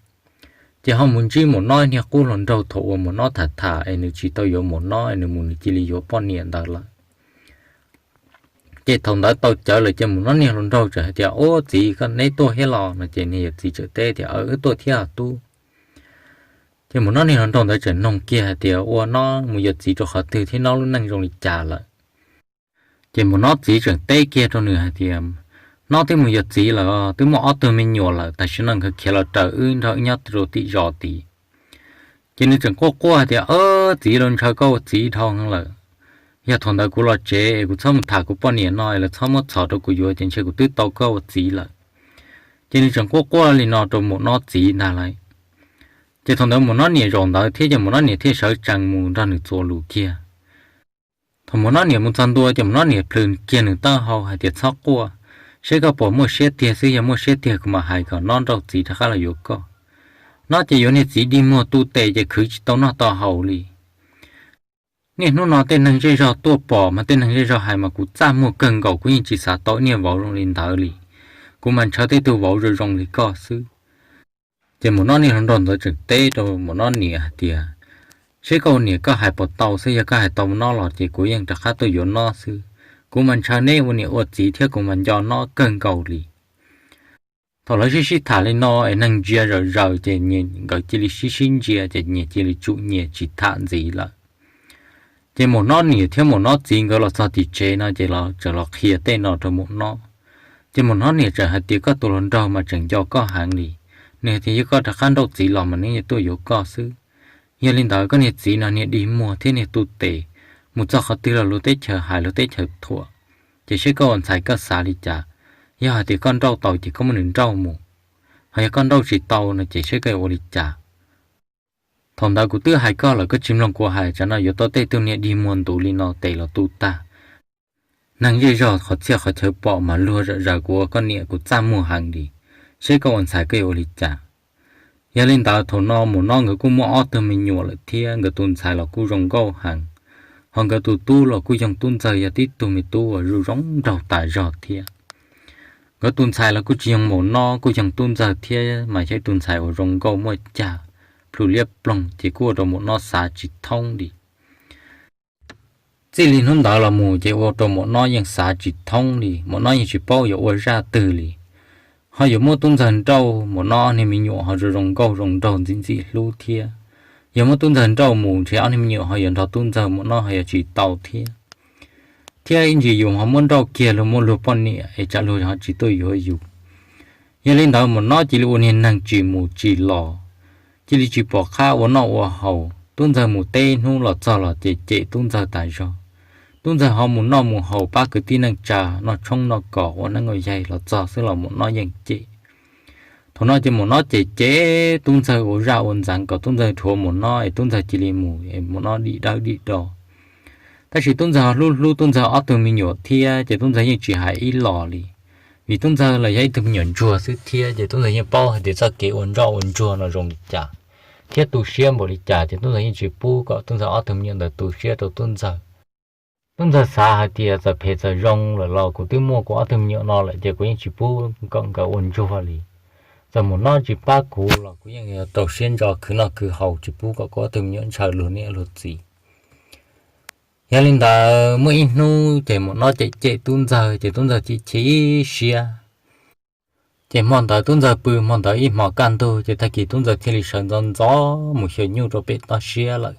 Ces ho mus ntsib maum nob niag qub hluas nraug thaum uas maum nob tham tham es nws tsis tau yuav maum nob es nws mus nws cia li yuav poj niam ntawd lawm. Ces thaum ntawd tau cawv lawm ces maum nob niag hluas nraug txawm hais tias ub txiv koj neb tuaj thiab los no, ces niag yawm txiv txawm teb tias aw wb tuaj thiab tub. Ces maum nob niag hluas nraug ntawd txawm noog kiag hais tias ua nob mus yuav txiv rau qhov twg thiab nob lub neej zoo li cas lawm. Ces maum nob txiv txawm teb kiag rau nws hais tias nob twb mus yuav txiv lawm, twb muaj ob tug me nyuam lawm, tam sim no nkawd khiav los raws wb nrog wb nyob rau tim zos tid. Ces nws tseem quaj quaj hais tias aw txiv, los ntshaw koj ua txiv dhau heev lawm. Yog thaum ntawd kuv los tsev es kuv txhob mus tham kuv poj niam no es lawv txhob muab txhom rau kuv yuav ces ntshe kuv twb tau koj ua txiv lawm. Ces nws tseem quaj quaj li no rau maum nob txiv ntag lauj. Ces thaum ntawd maum nob niam zaum ntawd thiab ces maum nob niam thiaj sawv tsees mus nrog nws txuas lus kiag. Thaum maum nob niam mus txog ntua ces maum nob niam plhws kiag nws taub hau hais tias txhob quaj, seb koj puas muaj siab tiag xwb, yog muaj siab tiag kuv mam hais kom nob nrauj txiv rov qab los yuav koj. Nob ces yuav niag txiv dig muag tu tes ces khwv tsis tau noj tau haus li. Niaj hnub no tej neeg zej zog tuaj pom mas tej neeg zej zog hais mas kuv txaj muag kawg nkaus, kuv yeej tsis xav tau niag vauv zoo li ntawd li. Kuv mas ntshaw tej tug vauv zoo zoo li koj xwb. Ces maum nob niag hluas nraug ntawd tseem teb rau maum nob niam hais tias seb koj ua niam koj hais puas tau xwb, yog koj hais tau nob los ces kuv yeej rov qab tuaj yuav nob xwb. Kuv mas ntshaw neb ua niam ua txiv thiab kuv mas nco nob kawg nkaus li. Thaum lawv sib sib tham li no es neeg ntsia zawm zaws ces nkawd cia li sib sib ntsia ces nyias cia li tsum nyias tsis tham ntxiv lawm. Ces maum nob niam thiab maum nob txiv nkawd los txog tim tsev no ces los txawm los qhia tej no rau maum nob. Ces maum nob niam txawm hais tias koj tus hluas nraug mas tseem nco koj heev li, nws hais tias yog koj rov qab nrauj txiv los mas nws yeej tuaj yuav koj xwb. Yog li ntawd koj niag txiv no niag dig muag thiab niag tu tes, mus txog qhov twg los luag teb chaws hais luag teb chaws thuam, ces seb koj ua ntxhais koj xav li cas. Yog hais tias koj nrauj tau ces koj muab nws nrauj mus, ho yog koj nrauj tsis tau no ces seb koj yuav ua li cas. Thaum ntawd kuv twb hais koj lawm koj tsis mloog kuv hais, tsam no yuav tau tej tug niag dig muag ntuv li no tes los tu tag. Neeg zej zog qhov txhia qhov chaw pom mas luag zom zaws kuv ua koj niam kuv txaj muag heev li, seb koj ua ntxhais koj yuav ua li cas. Yog li ntawd thaum no mus no nkawd kuj muaj ob tug me nyuam lawm thiab nkawd tus ntxhais los kuj zoo nkauj heev, ho nkawd tus tub los kuj yoog tub ntxawg yog tib tug me tub uas zoo zoo nraug tas zog thiab. Nkawd tus ntxhais los kuj tsis yoog mus no kuj yoog tub ntxawg thiab mas yog ib tus ntxhais uas zoo nkauj muaj cag, plhus liab ploog ces kuj ua rau mus no xav tsis thoob li. Txij li hnub ntawd los mus ces ua rau mus no yeej xav tsis thoob li, mus no yeej tsis paub yuav ua zaj twg li. Ho yuav muab tub ntxawg nrauj mus no ob niag me nyuam ho zoo zoo nkauj zoo nraug ntxim ntxim hlub thiab. Yog muab tub ntxawg nrauj mus ntshe ob niag me nyuam ho yuav nrog tub ntxawg mus no ho yuav tsis tau thiab. Thiab ib ntsis yus ho muab nrauj kiag luag muaj luag poj niam es tsam luag ho tsis tuaj yuav yus. Yog li ntawd mus no cia li ua niag neeg tsis mus tsis los, cia li tsis pom qab ua noj ua haus. Tub ntxawg mus teb hnub los txog los ces cem tub ntxawg tas zog. Tub ntxawg ho mus noj mus haus pab kwv tij neej tsa noj tshoob noj kos ua neeb ua yaig los txog xwb los mus no yeej cem. Thaum no ces mus no cem cem tub ntxawg ua zaj ua ntxeev kom tub ntxawg dhuav mus no es tub ntxawg cia li mus es mus no dim dawb dim do. Tab sis tub ntxawg ho hlub hlub tub ntxawg ob tug me nyuam thiab ces tub ntxawg yeej tsis hais ib los li. Vim tub ntxawg los yog ib tug me nyuam ntsuag xwb thiab ces tub ntxawg yeej paub hais tias txoj kev ua ntsoj ua ntsuag no zoo li cas thiab tu siab npaum li cas ces tub ntxawg yeej tsis pub kom tub ntxawg ob tug me nyuam ntawd tu siab rau tub ntxawg. Tub ntxawg xav hais tias txawm phem txawm zoo lawm los kuv twb muaj kuv ob tug me nyuam no lawm ces kuv yeej tsis pub kom nkawd ua ntsuag li. Txawm mus no tsis pab kuv los kuv yeej yuav rau siab ntso khwv noj khwv haus tsis pub kom kuv ob tug me nyuam ntshaw luag niam luag txiv. Yog li ntawd muaj ib hnub ces mus no cem cem tub ntxawg ces tub ntxawg chim chim siab. Ces hmo ntawd tub ntxawg pw hmo ntawd ib hmos kaj ntug ces tag kis tub ntxawg thiaj li sawv ntxov ntxov mus xyaw nyuj rau pem toj siab lawm.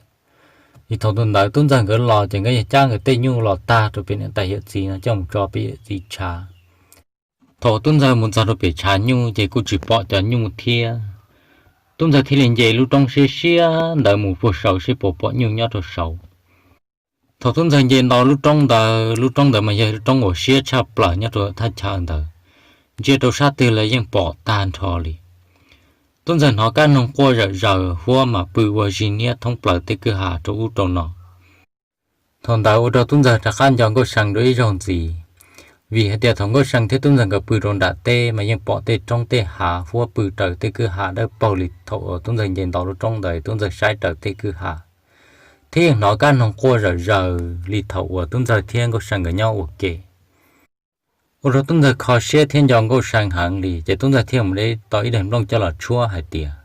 Vim thaum ntawd tub ntxawg nkawd los ces nkawd yog cab nkawd tej nyuj los tag rau pem niam tais yawm txiv no coj mus tso pem yawm txiv tshav. Thaum tub ntxawg mus txog rau pem tshav nyuj ces kuj tsis pom cov nyuj thiab. Tub ntxawg thiaj li nce lub roob siab siab ntawd mus puag saud seb puas pom nyuj nyob rau saud. Thaum tub ntxawg nce nto lub roob ntawd, lub roob ntawd mas yog lub roob uas siab tshaj plaws nyob rau thaj chaw ntawd, ntsia rau sab twg los yeej pom tag nrho li. Tub ntxawg hnov kab noog quaj zawm zaws huab mas pw ua zig niab thoob plaws tej kwj ha rau ub rau no. Thaum ntawd ua rau tub ntxawg rov qab nco Nkauj See dua ib zaug ntxiv, vim hais tias thaum Nkauj See thiab tub ntxawg nkawd pw rau nram teb mas yeej pom tej roob tej hav huab pw raws tej kwj ha dawb paug li thaum uas tub ntxawg nce nto lub roob ntawd tub ntxawg saib raws tej kwj ha, thiab yeej hnov kab noog quaj zawm zaws li thaum uas tub ntxawg thiab Nkauj See nkawd nyob ua ke. Ua rau tub ntxawg kho siab thiab nco Nkauj See heev li ces tub ntxawg thiaj mus de tau ib daim nplooj coj los tshuab hais tias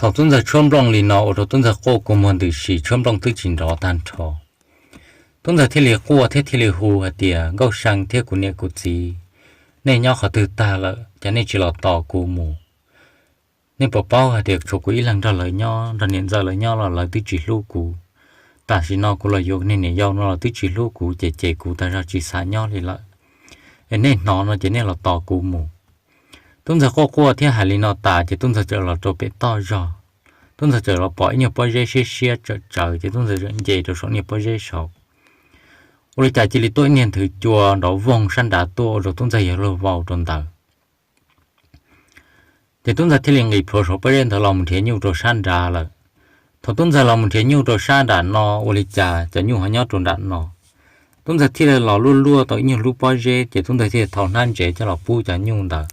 Thaum tub ntxawg tshuab nplooj li no ua rau tub ntxawg quaj kua muag ntws si, tshuab nplooj twb tsis nrov tag nrho. Tub ntxawg thiaj li quaj thiab thiaj li hu hais tias, Nkauj See thiab kuv niam kuv txiv, nej nyob qhov twg tag lawm, cas nej tsis los tos kuv mus? Nej puas paub hais tias tshuav kuv ib leeg nrog lawv nyob, nrog niam ntxawm lawv nyob los lawv twb tsis hlub kuv. Tam sim no kuv los yuav niag niam yau no los twb tsis hlub kuv, ces cem kuv tas zog tsis xav nyob li lawm. Es nej hnov no ces nej los tos kuv mus. Tub ntxawg quaj quaj thiab hais li no tas ces tub ntxawg txawm los rau pem toj zog. Tub ntxawg txawm los pom ib nyuag pob zeb siab siab tsawm tsawv ces tub ntxawg txawm nce rau saum niag pob zeb saud. Ua li cas cia li tuaj ib niag nthwv cua nrov voog sab nrad tuaj ua rau tub ntxawg yuav luag vau rau ntawd. Ces tub ntxawg thiaj li nqis plhuav saum pob zeb ntawd los mus nrhiav nyuj rau sab nrad lawm. Thaum tub ntxawg los mus nrhiav nyuj rau sab nram no ua li cas cov nyuj ho nyob rau nram no. Tub ntxawg thiaj li los luaj luaj tau ib nyuag lub pob zeb ces tub ntxawg thiaj li thau hnab ntsev coj los pub cov nyuj ntawd.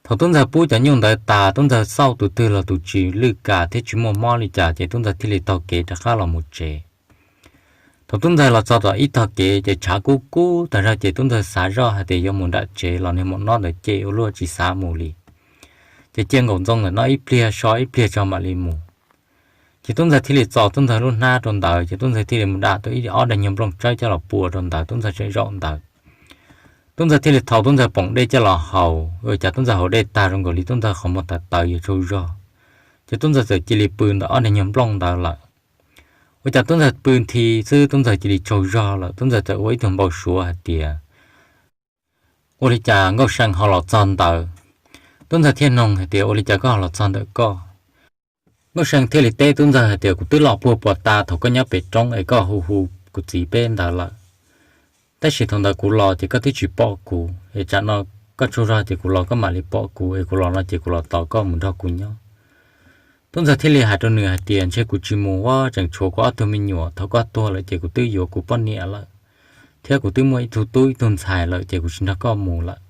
Thaum tub ntxawg pub cov nyuj ntawd tas, tub ntxawg xauj tus twg los tus tsis lwj kas thiab tsis muaj mob li cas ces tub ntxawg thiaj li taug kev rov qab los mus tsev. Thaum tub ntxawg los txog tom ib tog kev ces tshav kub kub tas zog ces tub ntxawg xav zoj hais tias yuav mus nram tsev los niag maum nob ntawd cem ua luaj tsis xav mus li. Ces cia nkaum ntxoo ntawm no ib pliag so ib pliag tso mam li mus. Ces tub ntxawg thiaj li txo tub ntxawg lub hnab rau ntawd, ces tub ntxawg thiaj li mus dam tau ib ob daim nyuag nplooj tsawb coj los pua rau ntawd, tub ntxawg tseem zaum ntawd. Tub ntxawg thiaj li thau tub ntxawg poom dej coj los haus, ua cas tub ntxawg haus dej tag zoo nkaus li tub ntxawg qhov muag tawv tawv yuav tsaug zog. Ces tub ntxawg txawm cia li pw ntawm ob daim nyuag nplooj ntawd lawm. Ua cas tub ntxawg pw nthi xwb tub ntxawg cia li tsaug zog lawm, tub ntxawg txawm ua ib tug npau suav hais tias ua li cas Nkauj See ho los txog ntawd. Tub ntxawg thiaj nug hais tias ua li cas koj ho los txog ntawm koj. Nkauj See thiaj li teb tub ntxawg hais tias kuv twb los puag puas tas thaum koj nyob pem roob es koj hu hu kuv txiv peb ntawd lawm. Tab sis thaum ntawd kuv los ces koj twb tsis pom kuv, es tsam no koj tsaug zog ces kuv los koj mam li pom kuv, es kuv los no ces kuv los tos koj mus nrog kuv nyob. Tub ntxawg thiaj li hais rau nws hais tias ntshe kuv tsis mus ua tseem tshuav kuv ob tug me nyuam, thaum koj tuag lawm ces kuv twb yuav kuv poj niam lawm, thiab kuv twb muaj ib tug tub ib tug ntxhais lawm ces kuv tsis nrog koj mus lawm.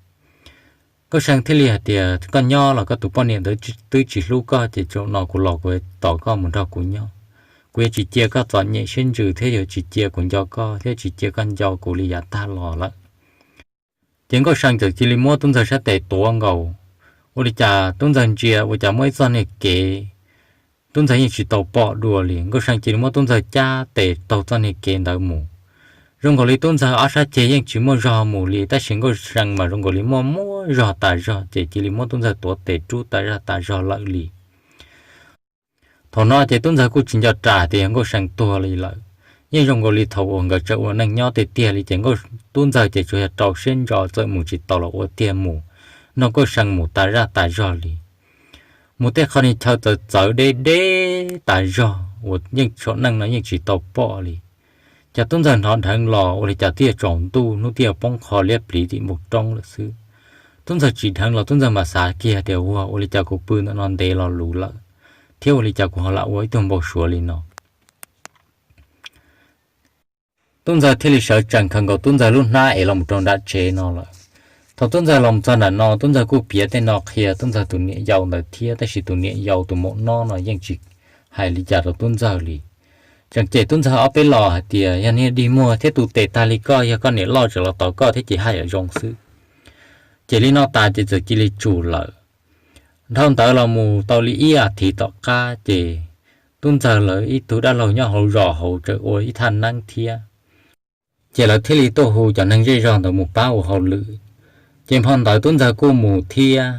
Nkauj See thiaj li hais tias koj nyob los koj tus poj niam ntawd twb tsis hlub koj ces zaum no kuv los kuv tos koj mus nrog kuv nyob. Kuv yuav tsis cia koj txom nyem siab ntsws thiab yuav tsis cia kuv nco koj thiab tsis cia koj nco kuv li yav tag los lawm. Ces Nkauj See txawm cia li muab tub ntxawg sab tes tuav nkaus, ua li cas tub ntxawg ntsia ua cas muaj ib txoj niag kev, tub ntxawg yeej tsis tau pom dua li. Nkauj See cia li muab tub ntxawg cab tes taug txoj niag kev ntawd mus. Zoo nkaus li tub ntxawg ob sab ceg yeej tsis muaj zog mus li, tab sis Nkauj See mas zoo nkaus li muaj muaj zog tas zog, ces cia li muab tub ntxawg tuav tes rub tas zaj tas zog lawm li. Thaum no ces tub ntxawg kuj tsis nco ras tias yog Nkauj See tuag li lawm. Yeej zoo nkaus li thaum uas nkawd tseem ua neej nyob tiag tiag li ces tub ntxawg ces tsuas yog rau siab ntso txawm mus tsis tau los ua tiag mus, nrog Nkauj See mus tas zaj tas zog li. Mus tej qho niag chaw txawv txawv deb deb tas zog uas yeej saum neej no yeej tsis tau pom li. Cas tub ntxawg hnov dheev los ua li cas twb yuav tsaus ntuj hnub twb yuav poob qho liab pliv tim npoo roob lawm xwb. Tub ntxawg tsim dheev los tub ntxawg mam xav kiag tias ua ua li cas kuv pw ntawm no ntev lo lus lawm, thiab ua li cas kuv ho lam ua ib tug npau suav li no. Tub ntxawg thiaj li sawv tsees khaws nkaus tub ntxawg lub hnab es los mus rau nram tsev no lawm. Thaum tub ntxawg los mus txog nram no tub ntxawg kuj piav tej no qhia tub ntxawg tus niam yau ntawd thiab, tab sis tus niam yau tus maum nob no yeej tsis hais li cas rau tub ntxawg li. Tseem cem tub ntxawg ob peb los hais tias yog niag dig muag thiab tu tes tag li koj, yog koj niam loj tseem los tos koj thiab ces haj yam zoo xwb. Ces li no tas ces txawm cia li tsum lawm. Dhau ntawd los mus tau li ib as thiv tom qab ces tub ntxawg lawv ib tug dab laug nyob hauv zos hauv tseem ua ib thaj neeb thiab. Ces lawv thiaj li tuaj hu cov neeg zej zog ntawd mus pab ua hauj lwm. Ces hmo ntawd tub ntxawg kuj mus thiab.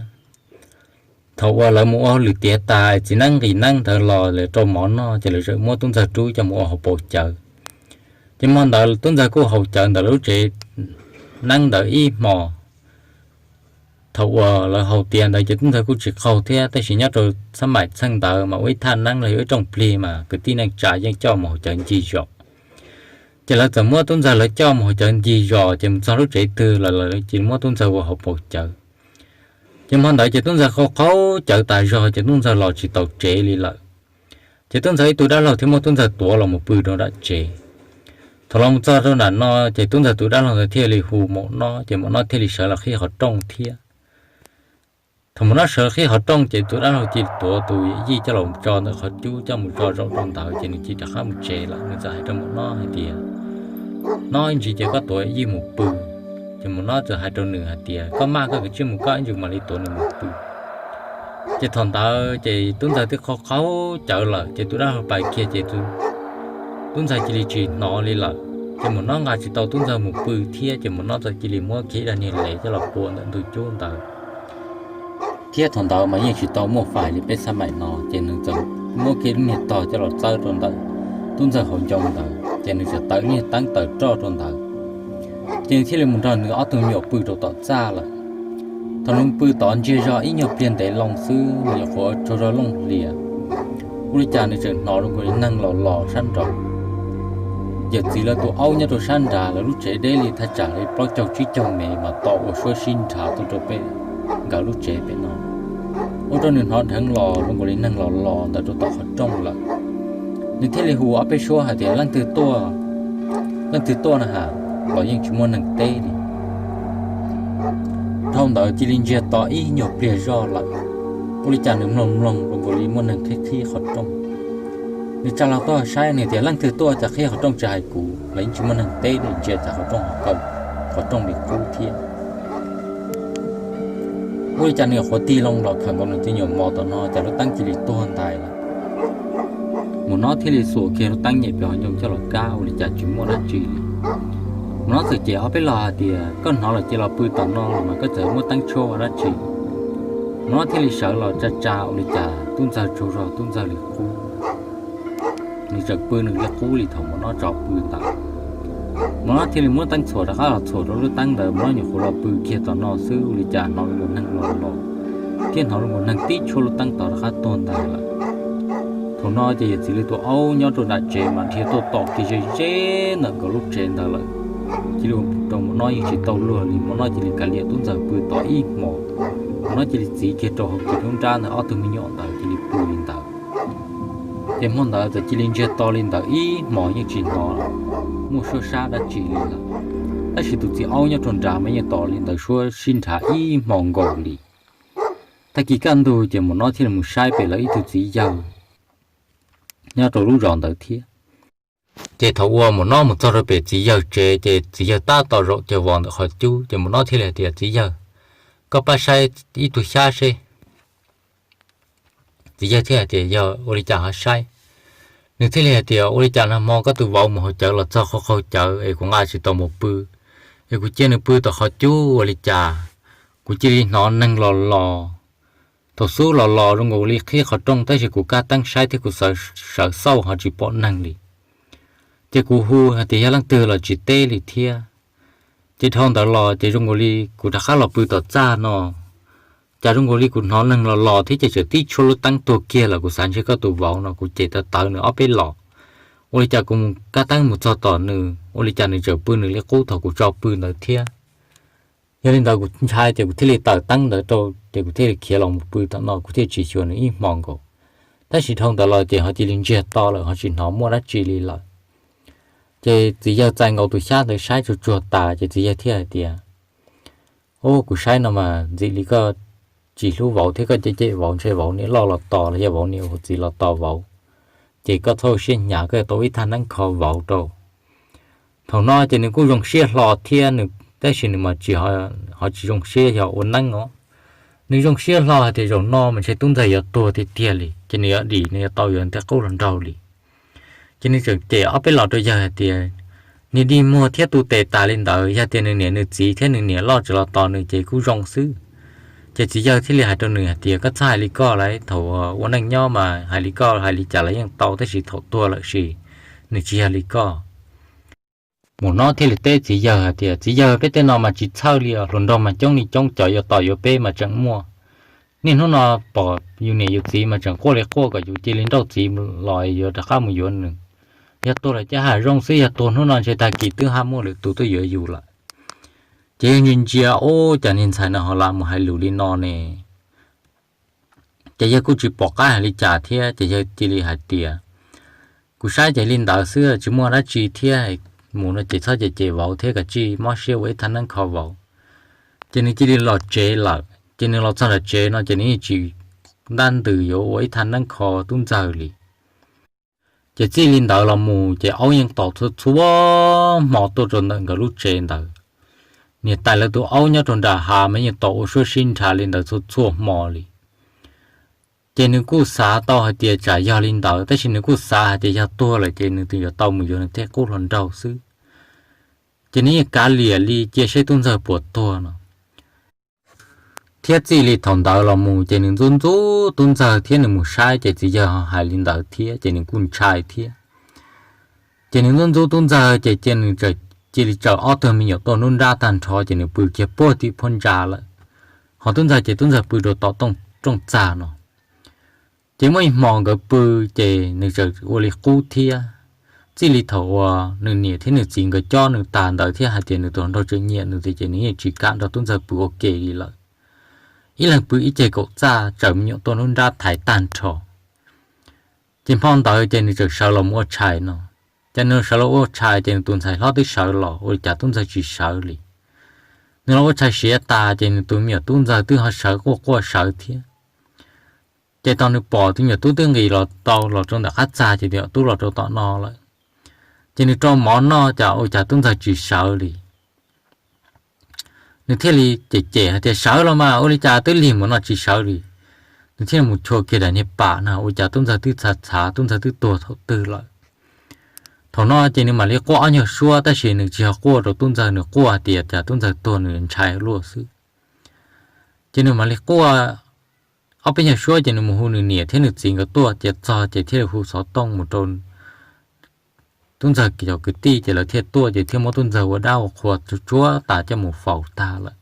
Thaum uas lawv mus ua hauj lwm tiav tas txiv neeb nqis neeb ntawd los lawv rau mov noj ces lawv txawm muab tub ntxawg rub coj mus ua hauv paus cawv. Ces hmo ntawd tub ntxawg kuj haus cawv ntawm lub tsev neeb ntawd ib hmo. Thaum uas lawv haus tiav ntawd ces tub ntxawg kuj tsis qaug thiab, tab sis nyob rau xab maim txheej ntawd mas ua ib thaj neeb los yog ib rooj plig mas kwv tij neej tsa yeej coj mus haus cawv ncig zos. Ces lawv txawm muab tub ntxawg lawv coj mus haus cawv ncig zos, ces mus txog lub tsev twg los lawv cia li muab tub ntxawg ua hauv paus cawv. Ces hmo ntawd ces tub ntxawg qaug qaug cawv tas zog ces tub ntxawg los tsis tau tsev li lawm. Ces tub ntxawg ib tug dab laug thiaj muab tub ntxawg tuav los mus pw rau nram tsev. Thaum los mus txog rau nram no ces tub ntxawg tus dab laug ntawd thiaj li hu maum nob, ces maum nob thiaj li sawv los qhib qhov rooj thiab. Thaum maum nob sawv los qhib qhov rooj ces tus dab laug cia li tuav tus yawm yij coj los tso ntawm qhov cub coj mus tso zaum rau ntawd ces nws cia li rov qab mus tsev lawm. Nws txawm hais rau maum nob hais tias, Nob, ib ntsis ces koj tuav yawm yij mus pw. Ces maum nob txawm hais rau nws hais tias, Koj maj koj kwv tij mus koj, ib ntsis mam li tuav nws mus pw. Ces thaum ntawd ces tub ntxawg twb qaug qaug cawv lawm ces tus dab laug pais kiag ces tub ntxawg cia li tsis hnov li lawm. Ces maum nob nqa tsis tau tub ntxawg mus pw thiab ces maum nob txawm cia li muab kiag ib daim niag lev coj los pua ntawm ntug cub ntawd. Thiab thaum ntawd mas yeej tsis tau muaj fais li peb xab maim no, ces nws txawm muab kiag lub niag tog coj los txawb rau ntawm tub ntxawg hauv ncoo ntawd, ces nws txawm taws niag teeb taws roj rau ntawd. Ces nws thiaj li mus nrog nws ob tug me nyuam pw rau tom txaj lawm. Thaum nws pw tod ntsiag zog ib nyuag pliag ntev loo xwb nws nyuam qhuav tsaug zog looj hlias, ua li cas nws tseem hnov zoo nkaus li neeg los los sab nraud. Yawm txiv lawv tus aub nyob rau sab nrad, lawv lub tsev deb li thaj tsam li plaub caug tsib caug mev mas to ua suab sib nrhav tuaj rau pem nkawd lub tsev pem no. Ua rau nws hnov dheev los zoo nkaus li neeg los los ntawd rau tom qhov rooj lawm. Nws thiaj li hu ob peb suab hais tias, Leej twg tuaj? Leej twg tuaj na has? Los yeej tsis muaj neeg teb li. Dhau ntawd cia li ntsiag to ib nyuag pliag zoj lawm, ua li cas nws mloog mloog zoo nkaus li muaj neeg qhib qhib qhov rooj. Nws tsa hlo tuaj saib nws tias, Leej twg tuaj cas qhib qhov rooj tsis hais kuv? Los yeej tsis muaj neeg teb li, ntsia cas qhov rooj ho kaw, qhov rooj li qub thiab. Ua li cas nws qhuav tig loo los khawm nkaus nws tus me nyuam mos tom no cas lub teeb cia li tuag ntais lawm. Mus no thiaj li xuas kiag lub teeb nyem pem hauv ncoo coj los kab ua li cas tsis muaj dab tsi li. Mus no txawm cem ob peb los hais tias, koj hnov lawm cia los pw tom no los mas koj txawm muaj teeb tshuab ua dab tsi? Mus no thiaj li sawv los tsa tsa ua li cas tub ntxawg tsaug zog tub ntxawg li qub. Nws tseem pw nws li qub li thaum mus no tso pw ntawd. Mus no thiaj li muab teeb txhuam rov qab los txhuam rau lub teeb ntawd, mus no nyuam qhuav los pw kiag tom no xwb ua li cas hnov lub neeg los los, thiab hnov lub neeg tib tshuab lub teeb tod rov qab tuag ntawd lawm. Thaum no ces yawm txiv li tus aub nyob rau nram tsev mas dhia tuaj tom kiag ze ze ntawm nkawd lub tsev ntawd lawm. Cia li rau mus no yeej tsis tau luag li, mus no cia li kav liam tub ntxawg pw tom ib hmos. Mus no cia li txiv kiag rau hauv kiag lub nrab ntawd ob tug me nyuam ntawd cia li pw li ntawd. Ces hmo ntawd txawm cia li ntsiag to li ntawd ib hmos yeej tsis hnov muaj suab sab dab tsi li lawm. Tab sis tus txiv aub nyob rau nrad mas yeej tos li ntawd suab sib nrhav ib hmos nkaus li. Tag kis kaj ntug ces mus no thiaj li mus saib pem lawv ib tug txiv yawg nyob rau lub zos ntawd thiab. Ces thaum uas mus no mus txog rau pem txiv yawg tsev ces txiv yawg tab tom zaum cawg vos ntawm qhov cub, ces mus no thiaj li hais tias, txiv yawg, koj pab saib ib tug xyab seb. Txiv yawg thiaj hais tias, yog ua li cas ho saib? Nws thiaj li hais tias, ua li cas nag hmo koj tus vauv mus haus cawv los txog qaug qaug cawv es kuv nqa tsis tau mus pw, es kuv cia nws pw tom qhov cub ua li cas kuv cia li hnov neeg los los. Thaum xub los los zoo nkaus li qhib qhov rooj tab sis kuv kaj teeb saib thiab kuv sawv xauj ho tsis pom neeg li. Ces kuv hu hais tias yog leej twg los tsis teb li thiab. Ces dhau ntawd los ces zoo nkaus li kuv rov qab los pw tom txaj no, cas zoo nkaus li kuv hnov neeg los los thiab ces txawm tib tshuab lub teeb tuag kiag lawm, kuv xav ntshe koj tus vauv no kuv cem tawv tawv nws ob peb los. Ua li cas kuv mus kaj teeb mus txog tom nws ua li cas nws tseem pw nws li qub thaum kuv tso pw ntawd thiab. Yog li ntawd kuv ntshai ces kuv thiaj li tawm teeb ntawd rau ces kuv thiaj li khiav los mus pw tom no kuv thiaj tsis xyuas nws ib hmos nkaus. Tab sis dhau ntawd los ces ho cia li ntsiag to lawm ho tsis hnov muaj dab tsi li lawm. Ces txiv yawg txais nkaus tus xyab ntawd saib tsuag tsuag tas ces txiv yawg thiaj hais tias, ub, kuv saib no mas ntxim li koj tsis hlub vauv thiab koj cem cem vauv, ntshe vauv niam loj los tos los yog vauv niam hu txiv los tos vauv, ces koj txhob ua siab hnyav, koj yuav tau ib thaj neeb kho vauv rau. Thaum no ces nws kuj zoo siab hlo thiab nws, tab sis nws mas tsis, ho tsis zoo siab yog ua neeb os. Nws zoo siab hlo hais tias zaum no mas ntshe tub ntxawg yuav tuag tiag tiag li ces nws yuav dim nws yuav tau yuav tej qub hluas nraug li. Ces nws tseem cem ob peb los rau yawg hais tias, niag dig muag thiab tu tes tas li ntawd yog tias nws niam nws txiv thiab nws niam loj tseem los tos nws ces kuj zoo xwb. Ces txiv yawg thiaj li hais rau nws hais tias koj txhob hais li koj lauj, thaum ua neej nyob mas hais li koj hais li cas los yeej tau tab sis thaum tuag lawm sis nws tsis yog li koj. Mus no thiaj li teb txiv yawg hais tias txiv yawg, peb tej no mas tsis txhawj li os, hluas nraug mas coob li coob, cov yuav tos yuav peb mas tseem muaj. Niaj hnub no pom yus niam yus txiv mas tseem quaj li quaj kom yus cia li nrauj txiv los yuav rov qab mus yuav nws. Yog tuag lawm ces haj zoo xwb, yog tuag hnub no ntshe tag kis twb haj muaj lwm tus tuaj yuav yus lawm. Ces yawg ntsia ntsia, ub, cas niag ntxhais no ho lam mus hais lus li no ne? Ces yawg kuj tsis pom qab hais li cas thiab ces yawg cia li hais tias, kuv saib ces li ntawd xwb tsis muaj dab tsi thiab, mus no ces txhob cem cem vauv thiab kav tsij mob siab ua ib thaj neeb kho vauv. Ces nws cia li los tsev lawm. Ces nws los txog nram tsev no ces nws yeej tsis ntab ntws yuav ua ib thaj neeb kho tub ntxawg li. Ces txij li ntawd los mus ces aub yeej tom txhua txhua hmo tuaj rau ntawm nkawd lub tsev ntawd. Niam tais lawv tus aub nyob rau nram hav mas yeej tom ua suab sib nrhav li ntawd txhua txhua hmo li. Ces nws kuj xav tau hais tias tsam yog li ntawd tab sis nws kuj xav hais tias yog tuag lawm ces nws yuav tau mus yuav nws tej qub hluas nraug xwb. Ces nws yeej kav liam li cia seb tub ntxawg puas tuag no. Thiab txij li thaum ntawd los mus ces nws ntxub ntxub tub ntxawg thiab nws mus saib ces txiv yawg hais li ntawd thiab ces nws kuj ntshai thiab. Ces nws ntxub ntxub tub ntxawg ces cia nws cia li tsaws ob tug me nyuam tuaj nruab nrab tag nrho ces nws pw kiag puag tim phab ntsa lawm. Ho tub ntxawg ces tub ntxawg pw rau tom rooj txag no. Ces muaj ib hmo nkawd pw ces nws txawm ua li qub thiab. Txij li thaum uas nws niam thiab nws txiv nkawd cob nws tas ntawd thiab hais tias nws tus hluas nraug tseem nyiam nws tiag ces nws yeej tsis kam nrog tub ntxawg pw ua ke li lawm. Ib leeg pw ib ceg kaum txaj tsaws me nyuam tuaj nruab nrab thaiv tag nrho. Ces hmo ntawd ces nws txawm sawv los mus ua tshais no. Ces nws sawv los ua tshais ces nws tus ntxhais hlob twb sawv los ua li cas tub ntxawg tsis sawv li. Nws los ua tshais siav tas ces nws tus me nyuam tub ntxawg twb ho sawv quaj quaj sawv thiab. Ces thaum nws pom tus me nyuam tub twb nqis los tau los rau ntawm qab txag ces tus me nyuam tub los rau tom no lawm. Ces nws rau mov noj cas ua cas tub ntxawg tsis sawv li. nws thiaj li cem cem hais tias, Sawv los mas, ua li cas twb lig mus no tsis sawv li? Nws thiaj li mus chua kiag daim niag pam no, ua cas tub ntxawg twb txhav txhav, tub ntxawg twb tuag thaum twg lawm. Thaum no ces nws mam li quaj ob nyuag suab, tab sis nws tsis yog quaj rau tub ntxawg, nws quaj hais tias cas tub ntxawg tuag nws ntshai luaj xwb. Ces nws mam li quaj ob peb nyuag suab, ces nws mus hu nws niam thiab nws txiv nkawd tuaj, ces txog ces thiaj li hu xov tooj mus rau tub ntxawg cov kwv tij, ces lawv thiaj tuaj, ces thiaj muab tub ntxawg ua dab ua qhua tsuag tsuag tas coj mus faus tag lawm.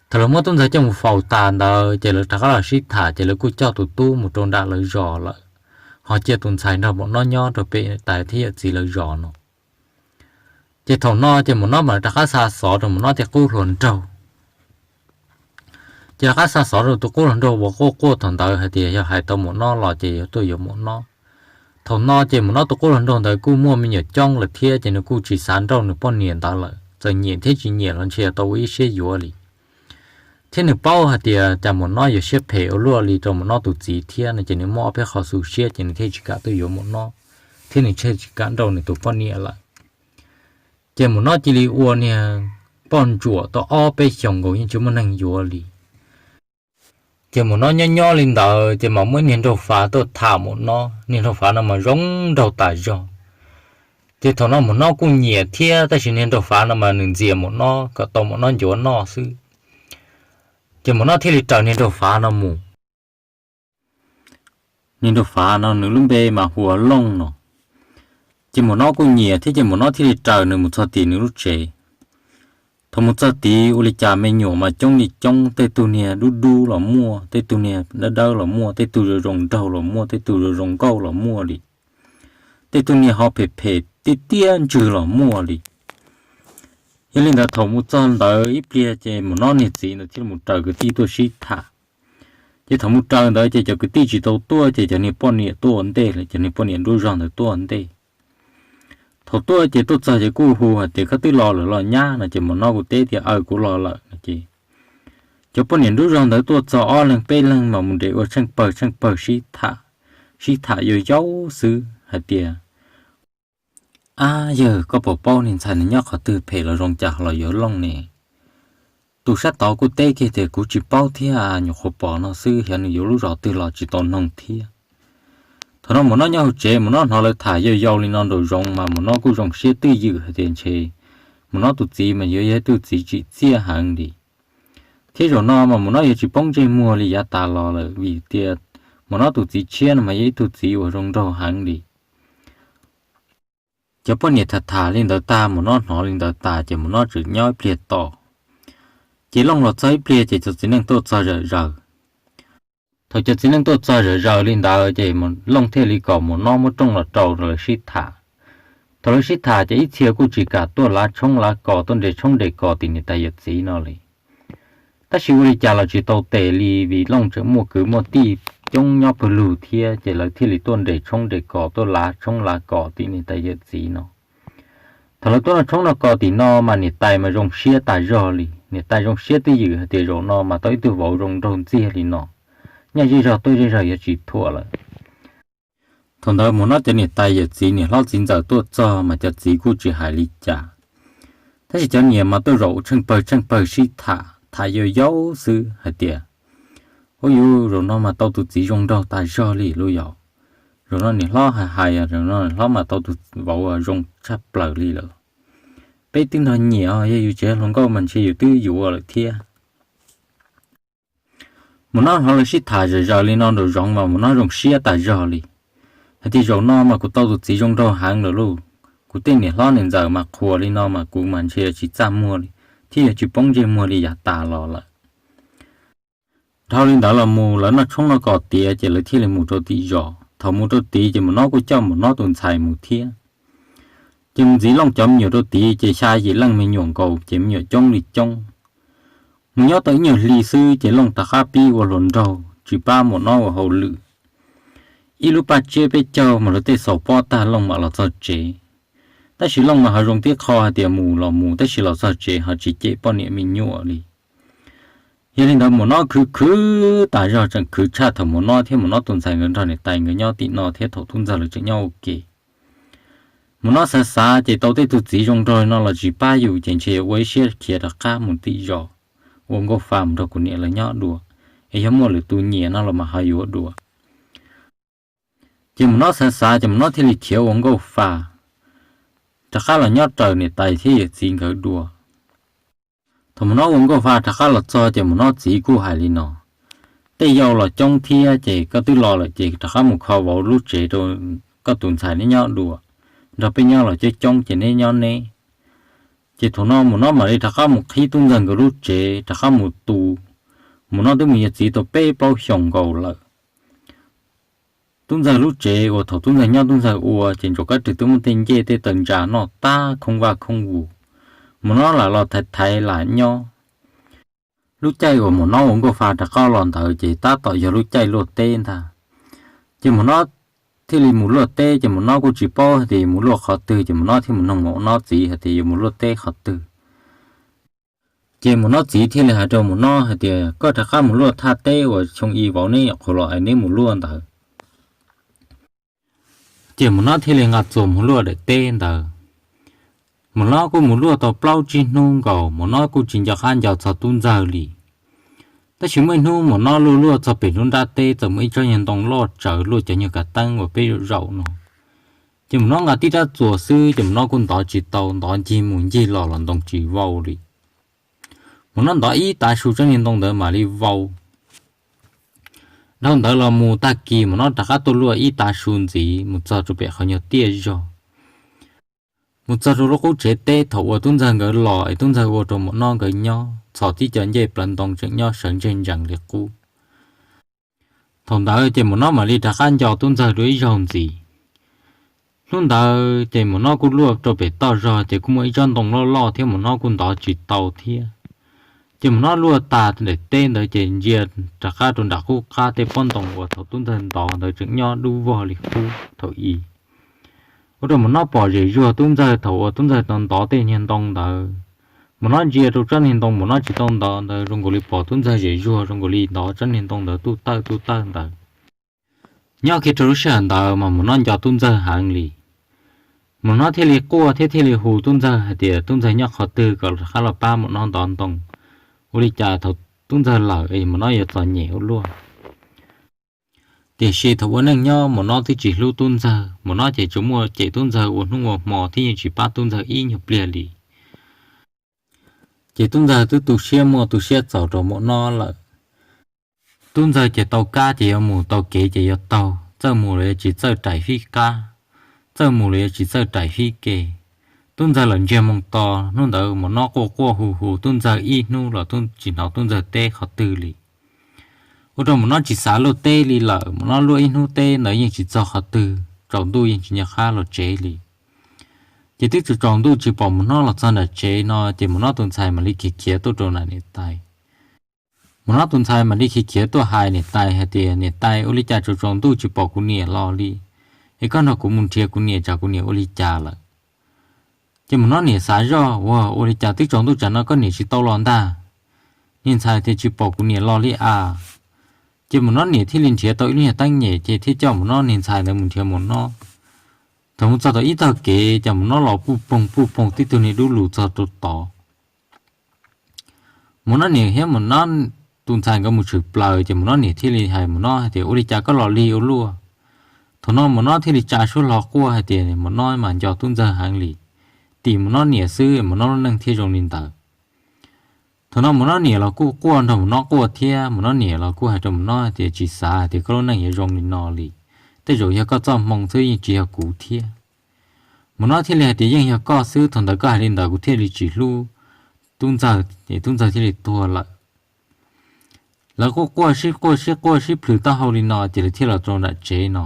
Thaum lawv muab tub ntxawg coj mus faus tas ntawd, ces lawv rov qab los sib tham, ces lawv kuj coj tus tub mus rau nram lawv zos lawm, ho cia tus ntxhais nrog maum nob nyob rau pem tais thiab yawm txiv lawv zos no. Ces thaum no ces maum nob mam rov qab xa xov rau maum nob tej qub hluas nraug. Ces rov qab xa xov rau tus qub hluas nraug uas quaj quaj thaum ntawd hais tias yog hais tau maum nob los ces yog tuaj yuav maum nob. Thaum no ces maum nob tus qub hluas nraug ntawd kuj muaj me nyuam coob lawm thiab, ces nws kuj tsis xav nrauj nws poj niam ntawd lawm, txawm nyiam thiab tsis nyiam los ntshe yog tau ua ib siab yuav li. Thiab nws paub hais tias cas maum nob yuav siab phem ua luaj li rau maum nob tus txiv thiab no, ces nws muaj ob peb qho xu siab, ces nws thiaj tsis kam tuaj yuav maum nob, thiab nws thiaj tsis kam nrauj nws tus poj niam lawm. Ces maum nob cia li ua niag poj ntsuam tau ob peb xyoos nkaus yeej tsis muaj neeg yuav li. Ces maum nob nyob nyob li ntawd ces mas muaj ib niag nraug fav tuaj tham maum nob, niag nraug fav no mas zoo nraug tas zog. Ces thaum no maum nob kuj nyiam thiab, tab sis niag nraug fav no mas nws ntxias maum nob kom tau maum nob ncuav noj xwb. Ces maum nob thiaj li raws niag nraug fav no mus. Niag nraug fav no nws lub npe mas hu ua Looj no. Ces maum nob kuj nyiam thiab, ces maum nob thiaj li raws nws mus txog tim nws lub tsev. Thaum mus txog tid ua li cas me nyuam mas coob li coob, tej tug niag dub dub los muaj, tej tug niag dawb dawb los muaj, tej tug zoo zoo nraug los muaj, tej tug zoo zoo nkauj los muaj li. Tej tug niag ho phem phem tiaj tiaj ntswg los muaj li. Yog li ntawd thaum mus txog ntawd ib pliag ces maum nob niag txiv ntawd thiaj mus raws kwv tij tuaj sib tham. Ces thaum mus raws ntawd ces cov kwv tij tsis tau tuaj, ces cov niag poj niam tuaj ua ntej lawm, cov niag poj niam nruab zog ntawd tuaj ua ntej. Thaum tuaj ces tuaj txog ces kuj hu hais tias, Koj twb los lawm los nyab? No ces maum nob kuj teb tias, Aws, kuv los lawm, no ces cov poj niam nruab zog ntawd tuaj txog ob leeg peb leeg mas mus nres ua tsheej pawg tsheej pawg sib tham, sib tham yau yau xwb hais tias, Ab yawg, koj puas paub niag ntxhais nws nyob qhov twg phem los zoo cas los yuav Looj ne? Tus sab tod kuj teb kiag tias, Kuv tsis paub thiab, nyuam qhuav pom no xwb, xyov nws yuav lub zos twg los tsis tau noog thiab. Thaum no maum nob nyob hauv tsev, maum nob hnov lawv tham yau yau li no nraum zoov mas maum nob kuj zoo siab twj ywm hais tias ntshe maum nob tus txiv mas yuav yog ib tug txiv tsim txiaj heev li. Thiab zaum no mas maum nob yuav tsis poob ntsej muag li yav tas los lawm, vim tias maum nob tus txiv tshiab no mas yog ib tug txiv uas zoo nraug heev li. Cov poj niam tham tham li ntawd tag, maum nob hnov li ntawd tas ces maum nob tseem nyob ib pliag tos. Ces Looj los txog ib pliag ces cov txiv neej tuaj txog zawm zaws. Thaum cov txiv neej tuaj txog zawm zaws li ntawd ces Looj thiaj li kom maum nob muab rooj los rau rau lawv sib tham. Thaum lawv sib tham ces ib txhia kuj tsis kam tuaj lav tshoob lav kos, tuaj nres tshoob nres kos tim niam tais yawm txiv no li. Tab sis ua li cas los tsis tau tes li, vim Looj tseem muaj kwv muaj tij coob nyob pawg lug thiab, ces lawv thiaj li tuaj nres tshoob nres kos, tuaj lav tshoob lav kos tim niam tais yawm txiv no. Thaum lawv tuaj noj tshoob noj kos tim no mas niam tais mas zoo siab tas zog li, niam tais zoo siab twj ywm hais tias zaum no mas tau ib tug vauv zoo nraug ntxiag li no, nyaj zej zog tuaj zej zog yuav tsis thuam lawm. Thaum ntawd maum nob cov niam tais yawm txiv niam hlob txiv ntxawm tuaj txog mas cov txiv kuj tsis hais li cas, tab sis cov niam mas tuaj zaum tsheej pawg tsheej pawg sib tham, tham yau yau xwb hais tias, Ua yuav zaum no mas tau tus txiv zoo nraug tas zog li lauj yom. Zaum no niam hlob hais hais, zaum no niam hlob mas tau tus vauv zoo tshaj plaws li lawm. Peb twb nrog nyiam os, yog yus tseem hluas nkauj mas ntshe yus twb yuav lawm thiab. Maum nob hnov lawv sib tham zawm zaws li no nraum zoov mas maum nob zoo siab tas zog li, hais tias, Zaum no mas kuv tau tus txiv zoo nraug heev lawm lauj. Kuv tej niam hlob niam ntxawm mas qhuas li no mas kuv mas ntshe yuav tsis txaj muag li, thiab yuav tsis poob ntsej muag li yav tas los lawm. Dhau li ntawd los mus lawv noj tshoob noj kos tiav ces lawv thiaj li mus rau tim zos. Thaum mus rau tid ces maum nob kuj coj maum nob tus ntxhais mus thiab. Ces mus ntxiv Looj cov me nyuam rau tid ces xya yim leej me nyuam nkaus ces me nyuam coob li coob. Mus nyob tau ib nyuag hli xwb ces Looj rov qab pib ua hluas nraug tsis pab maum nob ua hauj lwm. Ib lub paj tsiab peb caug mas luag tej xaus pob tag Looj mam los txog tsev. Tab sis Looj mas ho zoo tib qho hais tias mus los mus tab sis los txog tsev ho tsis cem poj niam me nyuam li. Yog li ntawd maum nob khwv khwv tas zog, tseem khwv tshaj thaum maum nob thiab maum nob tus ntxhais nkawd nrog niam tais nkawd nyob tim no thiab thaum tub ntxawg lawv tseem nyob ua ke. Mus Nob xav xav ces tau tej tug txiv zoo nraug no los tsis pab yus ces ntshe yuav ua ib siab khiav rov qab mus tim zos ua nkauj fa mus nrog kuv niam lawv nyob dua, es yog muaj lwm tus nyiam no los mas ho yuav dua. Ces Mus Nob xav xav ces Mus Nob thiaj li khiav ua nkauj fa rov qab los nyob raws niam tais thiab yawm txiv nkawd dua. Thaum Mus Nob ua nkauj fa rov qab los txog ces Mus Nob txiv kuj hais li no, tej yau los coob thiab ces koj twb los lawm ces rov qab mus kho vauv lub tsev rau koj tus ntxhais neb nyob dua, nrog peb nyob los coob coob ces neb nyob neb. Ces thaum no Mus Nob mam li rov qab mus qhib tub ntxawg nkawd lub tsev rov qab mus tu. Mus Nob twb mus yuav txiv tau peb plaub xyoos nkaus lawm. Tub ntxawg lub tsev uas thaum tub ntxawg nyob tub ntxawg ua ces ntsaum kab rwg twb muaj tej ncej tej taw ntsa noj tag khoob vaj khoob vus. Mus Nob lam los thaiv thaiv lam nyob. Lub caij uas Mus Nob ua nkauj fa rov qab los ntawd ces tab tom yog lub caij luaj teb ntag. Ces Mus Nob thiaj li mus luaj teb ces Mus Nob kuj tsis paub hais tias mus luaj qhov twg ces Mus Nob thiaj mus noog Mus Nob txiv hais tias yuav mus luaj teb qhov twg. Ces Mus Nob txiv thiaj li hais rau Mus Nob hais tias koj rov qab mus luaj thaj teb uas xyoo i vauv neb nyuam qhuav los es neb mus luaj ntawd. Ces Mus Nob thiaj li nqa txuas mus luaj daim teb ntawd. Mus Nob kuj mus luaj tau plaub tsib hnub nkaus, Mus Nob kuj tsis nco qab nco txog tub ntxawg li. Tab sis muaj ib hnub Mus Nob luaj luaj txog pem lub nrab teb txawm muaj ib tsob nyuag ntoo loj tsawv luaj cov nyuag kav teeb uas peb zaum zaum no. Ces Mus Nob nqa tib rab txuas xwb ces Mus Nob kuj ntov tsis tau, ntov ncig mus ncig los los ntoo tsis vau li. Mus Nob ntov ib tav su tsob nyuag ntoo ntawd mam li vau. Dhau ntawd los mus tag kis Mus Nob rov qab tuaj luaj ib tav su ntxiv mus txog rau pem qhov nyuag tiaj zog. Mus txog rau lub qub tsev teb thaum uas tub ntxawg nkawd los es tub ntxawg ua rau Mus Nob nkawd nyob txhom tib co ncej plawv ntoo tseem nyob sawv ntseg ntsees li qub. Thaum ntawd ces Mus Nob mam li rov qab nco tub ntxawg dua ib zaug ntxiv. Hnub ntawd ces Mus Nob kuj luaj rau pem toj zog ces kuj muaj ib tsob ntoo loj loj thiab Mus Nob kuj ntov tsis tau thiab. Ces Mus Nob luaj tas daim teb ntawd ces ntsia rov qab rau nram qub qab tej pob ntoo uas thaum tub ntxawg ntov ntawd tseem nyob dub vog li qub thaum i. Ua rau Mus Nob pom zem zuag tub ntxawg thaum uas tub ntxawg ntov ntov tej niag ntoo ntawd. Mus Nob ntsia rau tsob niag ntoo Mus Nob tsis tau ntov ntawd zoo nkaus li pom tub ntxawg zem zuag zoo nkaus li ntov tsob niag ntoo ntawd tuj tawj tuj tawj ntawd. Nyob kiag rau lub sij hawm ntawd mas Mus Nob nco tub ntxawg heev li. Mus Nob thiaj li quaj thiab thiaj li hu tub ntxawg hais tias tub ntxawg nyob qhov twg kom rov qab los pab Mus Nob ntov ntoo. Ua li cas thaum tub ntxawg lawm es Mus Nob yuav txom nyem ua luaj. Tiam sis thaum ua neej nyob Mus Nob twb tsis hlub tub ntxawg, Mus Nob ces tsuas muaj cem tub ntxawg ua hnub ua hmo thiab yeej tsis pab tub ntxawg ib nyuag pliag li. Ces tub ntxawg twb tu siab muaj tu siab txaus rau Mus Nob lawm. Tub ntxawg ces tau kab ces yuav mus, tau kev ces yuav taug, txawj mus los yuav tsis txawj rais fib kab, txawj mus los yuav tsis txawj rais fib ke. Tub ntxawg los ntsiag moo to, hnub ntawd Mus Nob quaj quaj hu hu tub ntxawg ib hnub los tub tsis hnov tub ntxawg teb qhov twg li. Ua rau Mus Nob tsis xav luaj teb li lawm, Mus Nob luaj ib hnub teb ntawd yeej tsis txog qhov twg, tsaus ntuj yeej tsis nco qab los tsev li. Ces twb tsaus tsaus ntuj tsis pom Mus Nob los txog nram tsev no ces Mus Nob tus ntxhais mam li khiav khiav tuaj rau nram niam tais. Mus Nob tus ntxhais mam li khiav khiav tuaj hais niam tais hais tias niam tais, ua li cas tsaus tsaus ntuj tsis pom kuv niam los li, es koj nrog kuv mus nrhiav kuv niam tsam kuv niam ua li cas lawm. Ces Mus Nob niam xav zoj, ua, ua li cas twb tsaus ntuj tsam no koj niam tsis tau los ntag. Niag ntxhais tias tsis pom kuv niam los li as. Ces Mus Nob niam thiaj li nrhiav tau ib lub nyuag teeb nyem ces thiaj coj Mus Nob niag ntxhais ntawd mus nrhiav Mus Nob. Thaum mus txog tau ib tog kev cas Mus Nob los puj poog puj poog tib tug niag dub lug txog rau tod. Mus Nob niam thiab Mus Nob tus ntxhais nkawd mus tshwm plaws ces Mus Nob niam thiaj li hais Mus Nob hais tias ua li cas koj los lig ua luaj. Thaum no Mus Nob thiaj li tsa suab hlo quaj hais tias Mus Nob mas nco tub ntxawg heev li, tim Mus Nob niam xwb Mus Nob lub neej thiaj zoo li ntawd. Thaum no Mus Nob niam los kuj quaj nrog Mus Nob quaj thiab, Mus Nob niam los kuj hais rau Mus Nob hais tias tsis xav hais tias koj lub neej yuav zoo li no li, tej zaum yog koj txoj hmoo xwb yeej tsis yog kuv thiab. Mus Nob thiaj li hais tias yeej yog koj xwb, thaum ntawd koj hais li ntawd kuv thiaj li tsis hlub tub ntxawg es tub ntxawg thiaj li tuag lawm. Lawv quaj quaj sib quaj sib quaj sib plhws taub hau li no ces lawv thiaj los rau nram tsev no.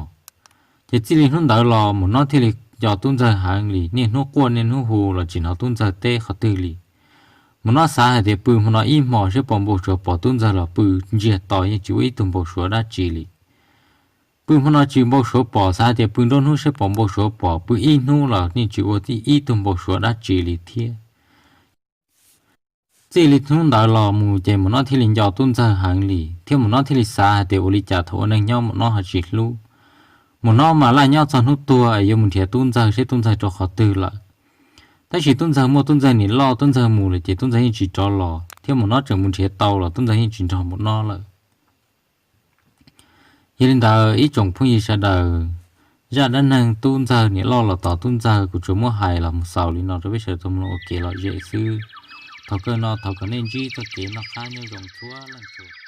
Ces txij li hnub ntawd los Mus Nob thiaj li nco tub ntxawg heev li, niaj hnub quaj niaj hnub hu los tsis hnov tub ntxawg teb qhov twg li. Mus Nob xav hais tias pw hmo no ib hmos seb puas npau suav pom tub ntxawg los pw ntsiag to yeej tsis ua ib tug npau suav dab tsi li. Pw hmo no tsis npau suav pom, xav hais tias pw nruab hnub seb puas npau suav pom, pw ib hnub los yeej tsis ua ib tug npau suav dab tsi li thiab. Txij li hnub ntawd los mus ces Mus Nob thiaj li nco tub ntxawg heev li thiab Mus Nob thiaj li xav hais tias ua li cas thaum ua neej nyob Mus Nob ho tsis hlub. Maum Nob mas laj nyob txog hnub tuag yuav mus nrhiav tub ntxawg seb tub ntxawg rau qhov twg lawm. Tab sis tub ntxawg muaj tub ntxawg niam loj, tub ntxawg mus lawm ces tub ntxawg yeej tsis rov los thiab, Maum Nob tseem mus nrhiav tau los tub ntxawg yeej tsis nrog Maum Nob lawm. Yog li ntawd ib tsoom phooj ywg sawv daws, zaj dab neeg tub ntxawg niam loj los tos tub ntxawg kuv tsuas muab hais los mus xaus li no rau peb sawv daws tau mloog ua kev lom zem xwb. Thaum kawg no thov kom nej ntsib txoj kev noj qab nyob zoo txhua leej txhua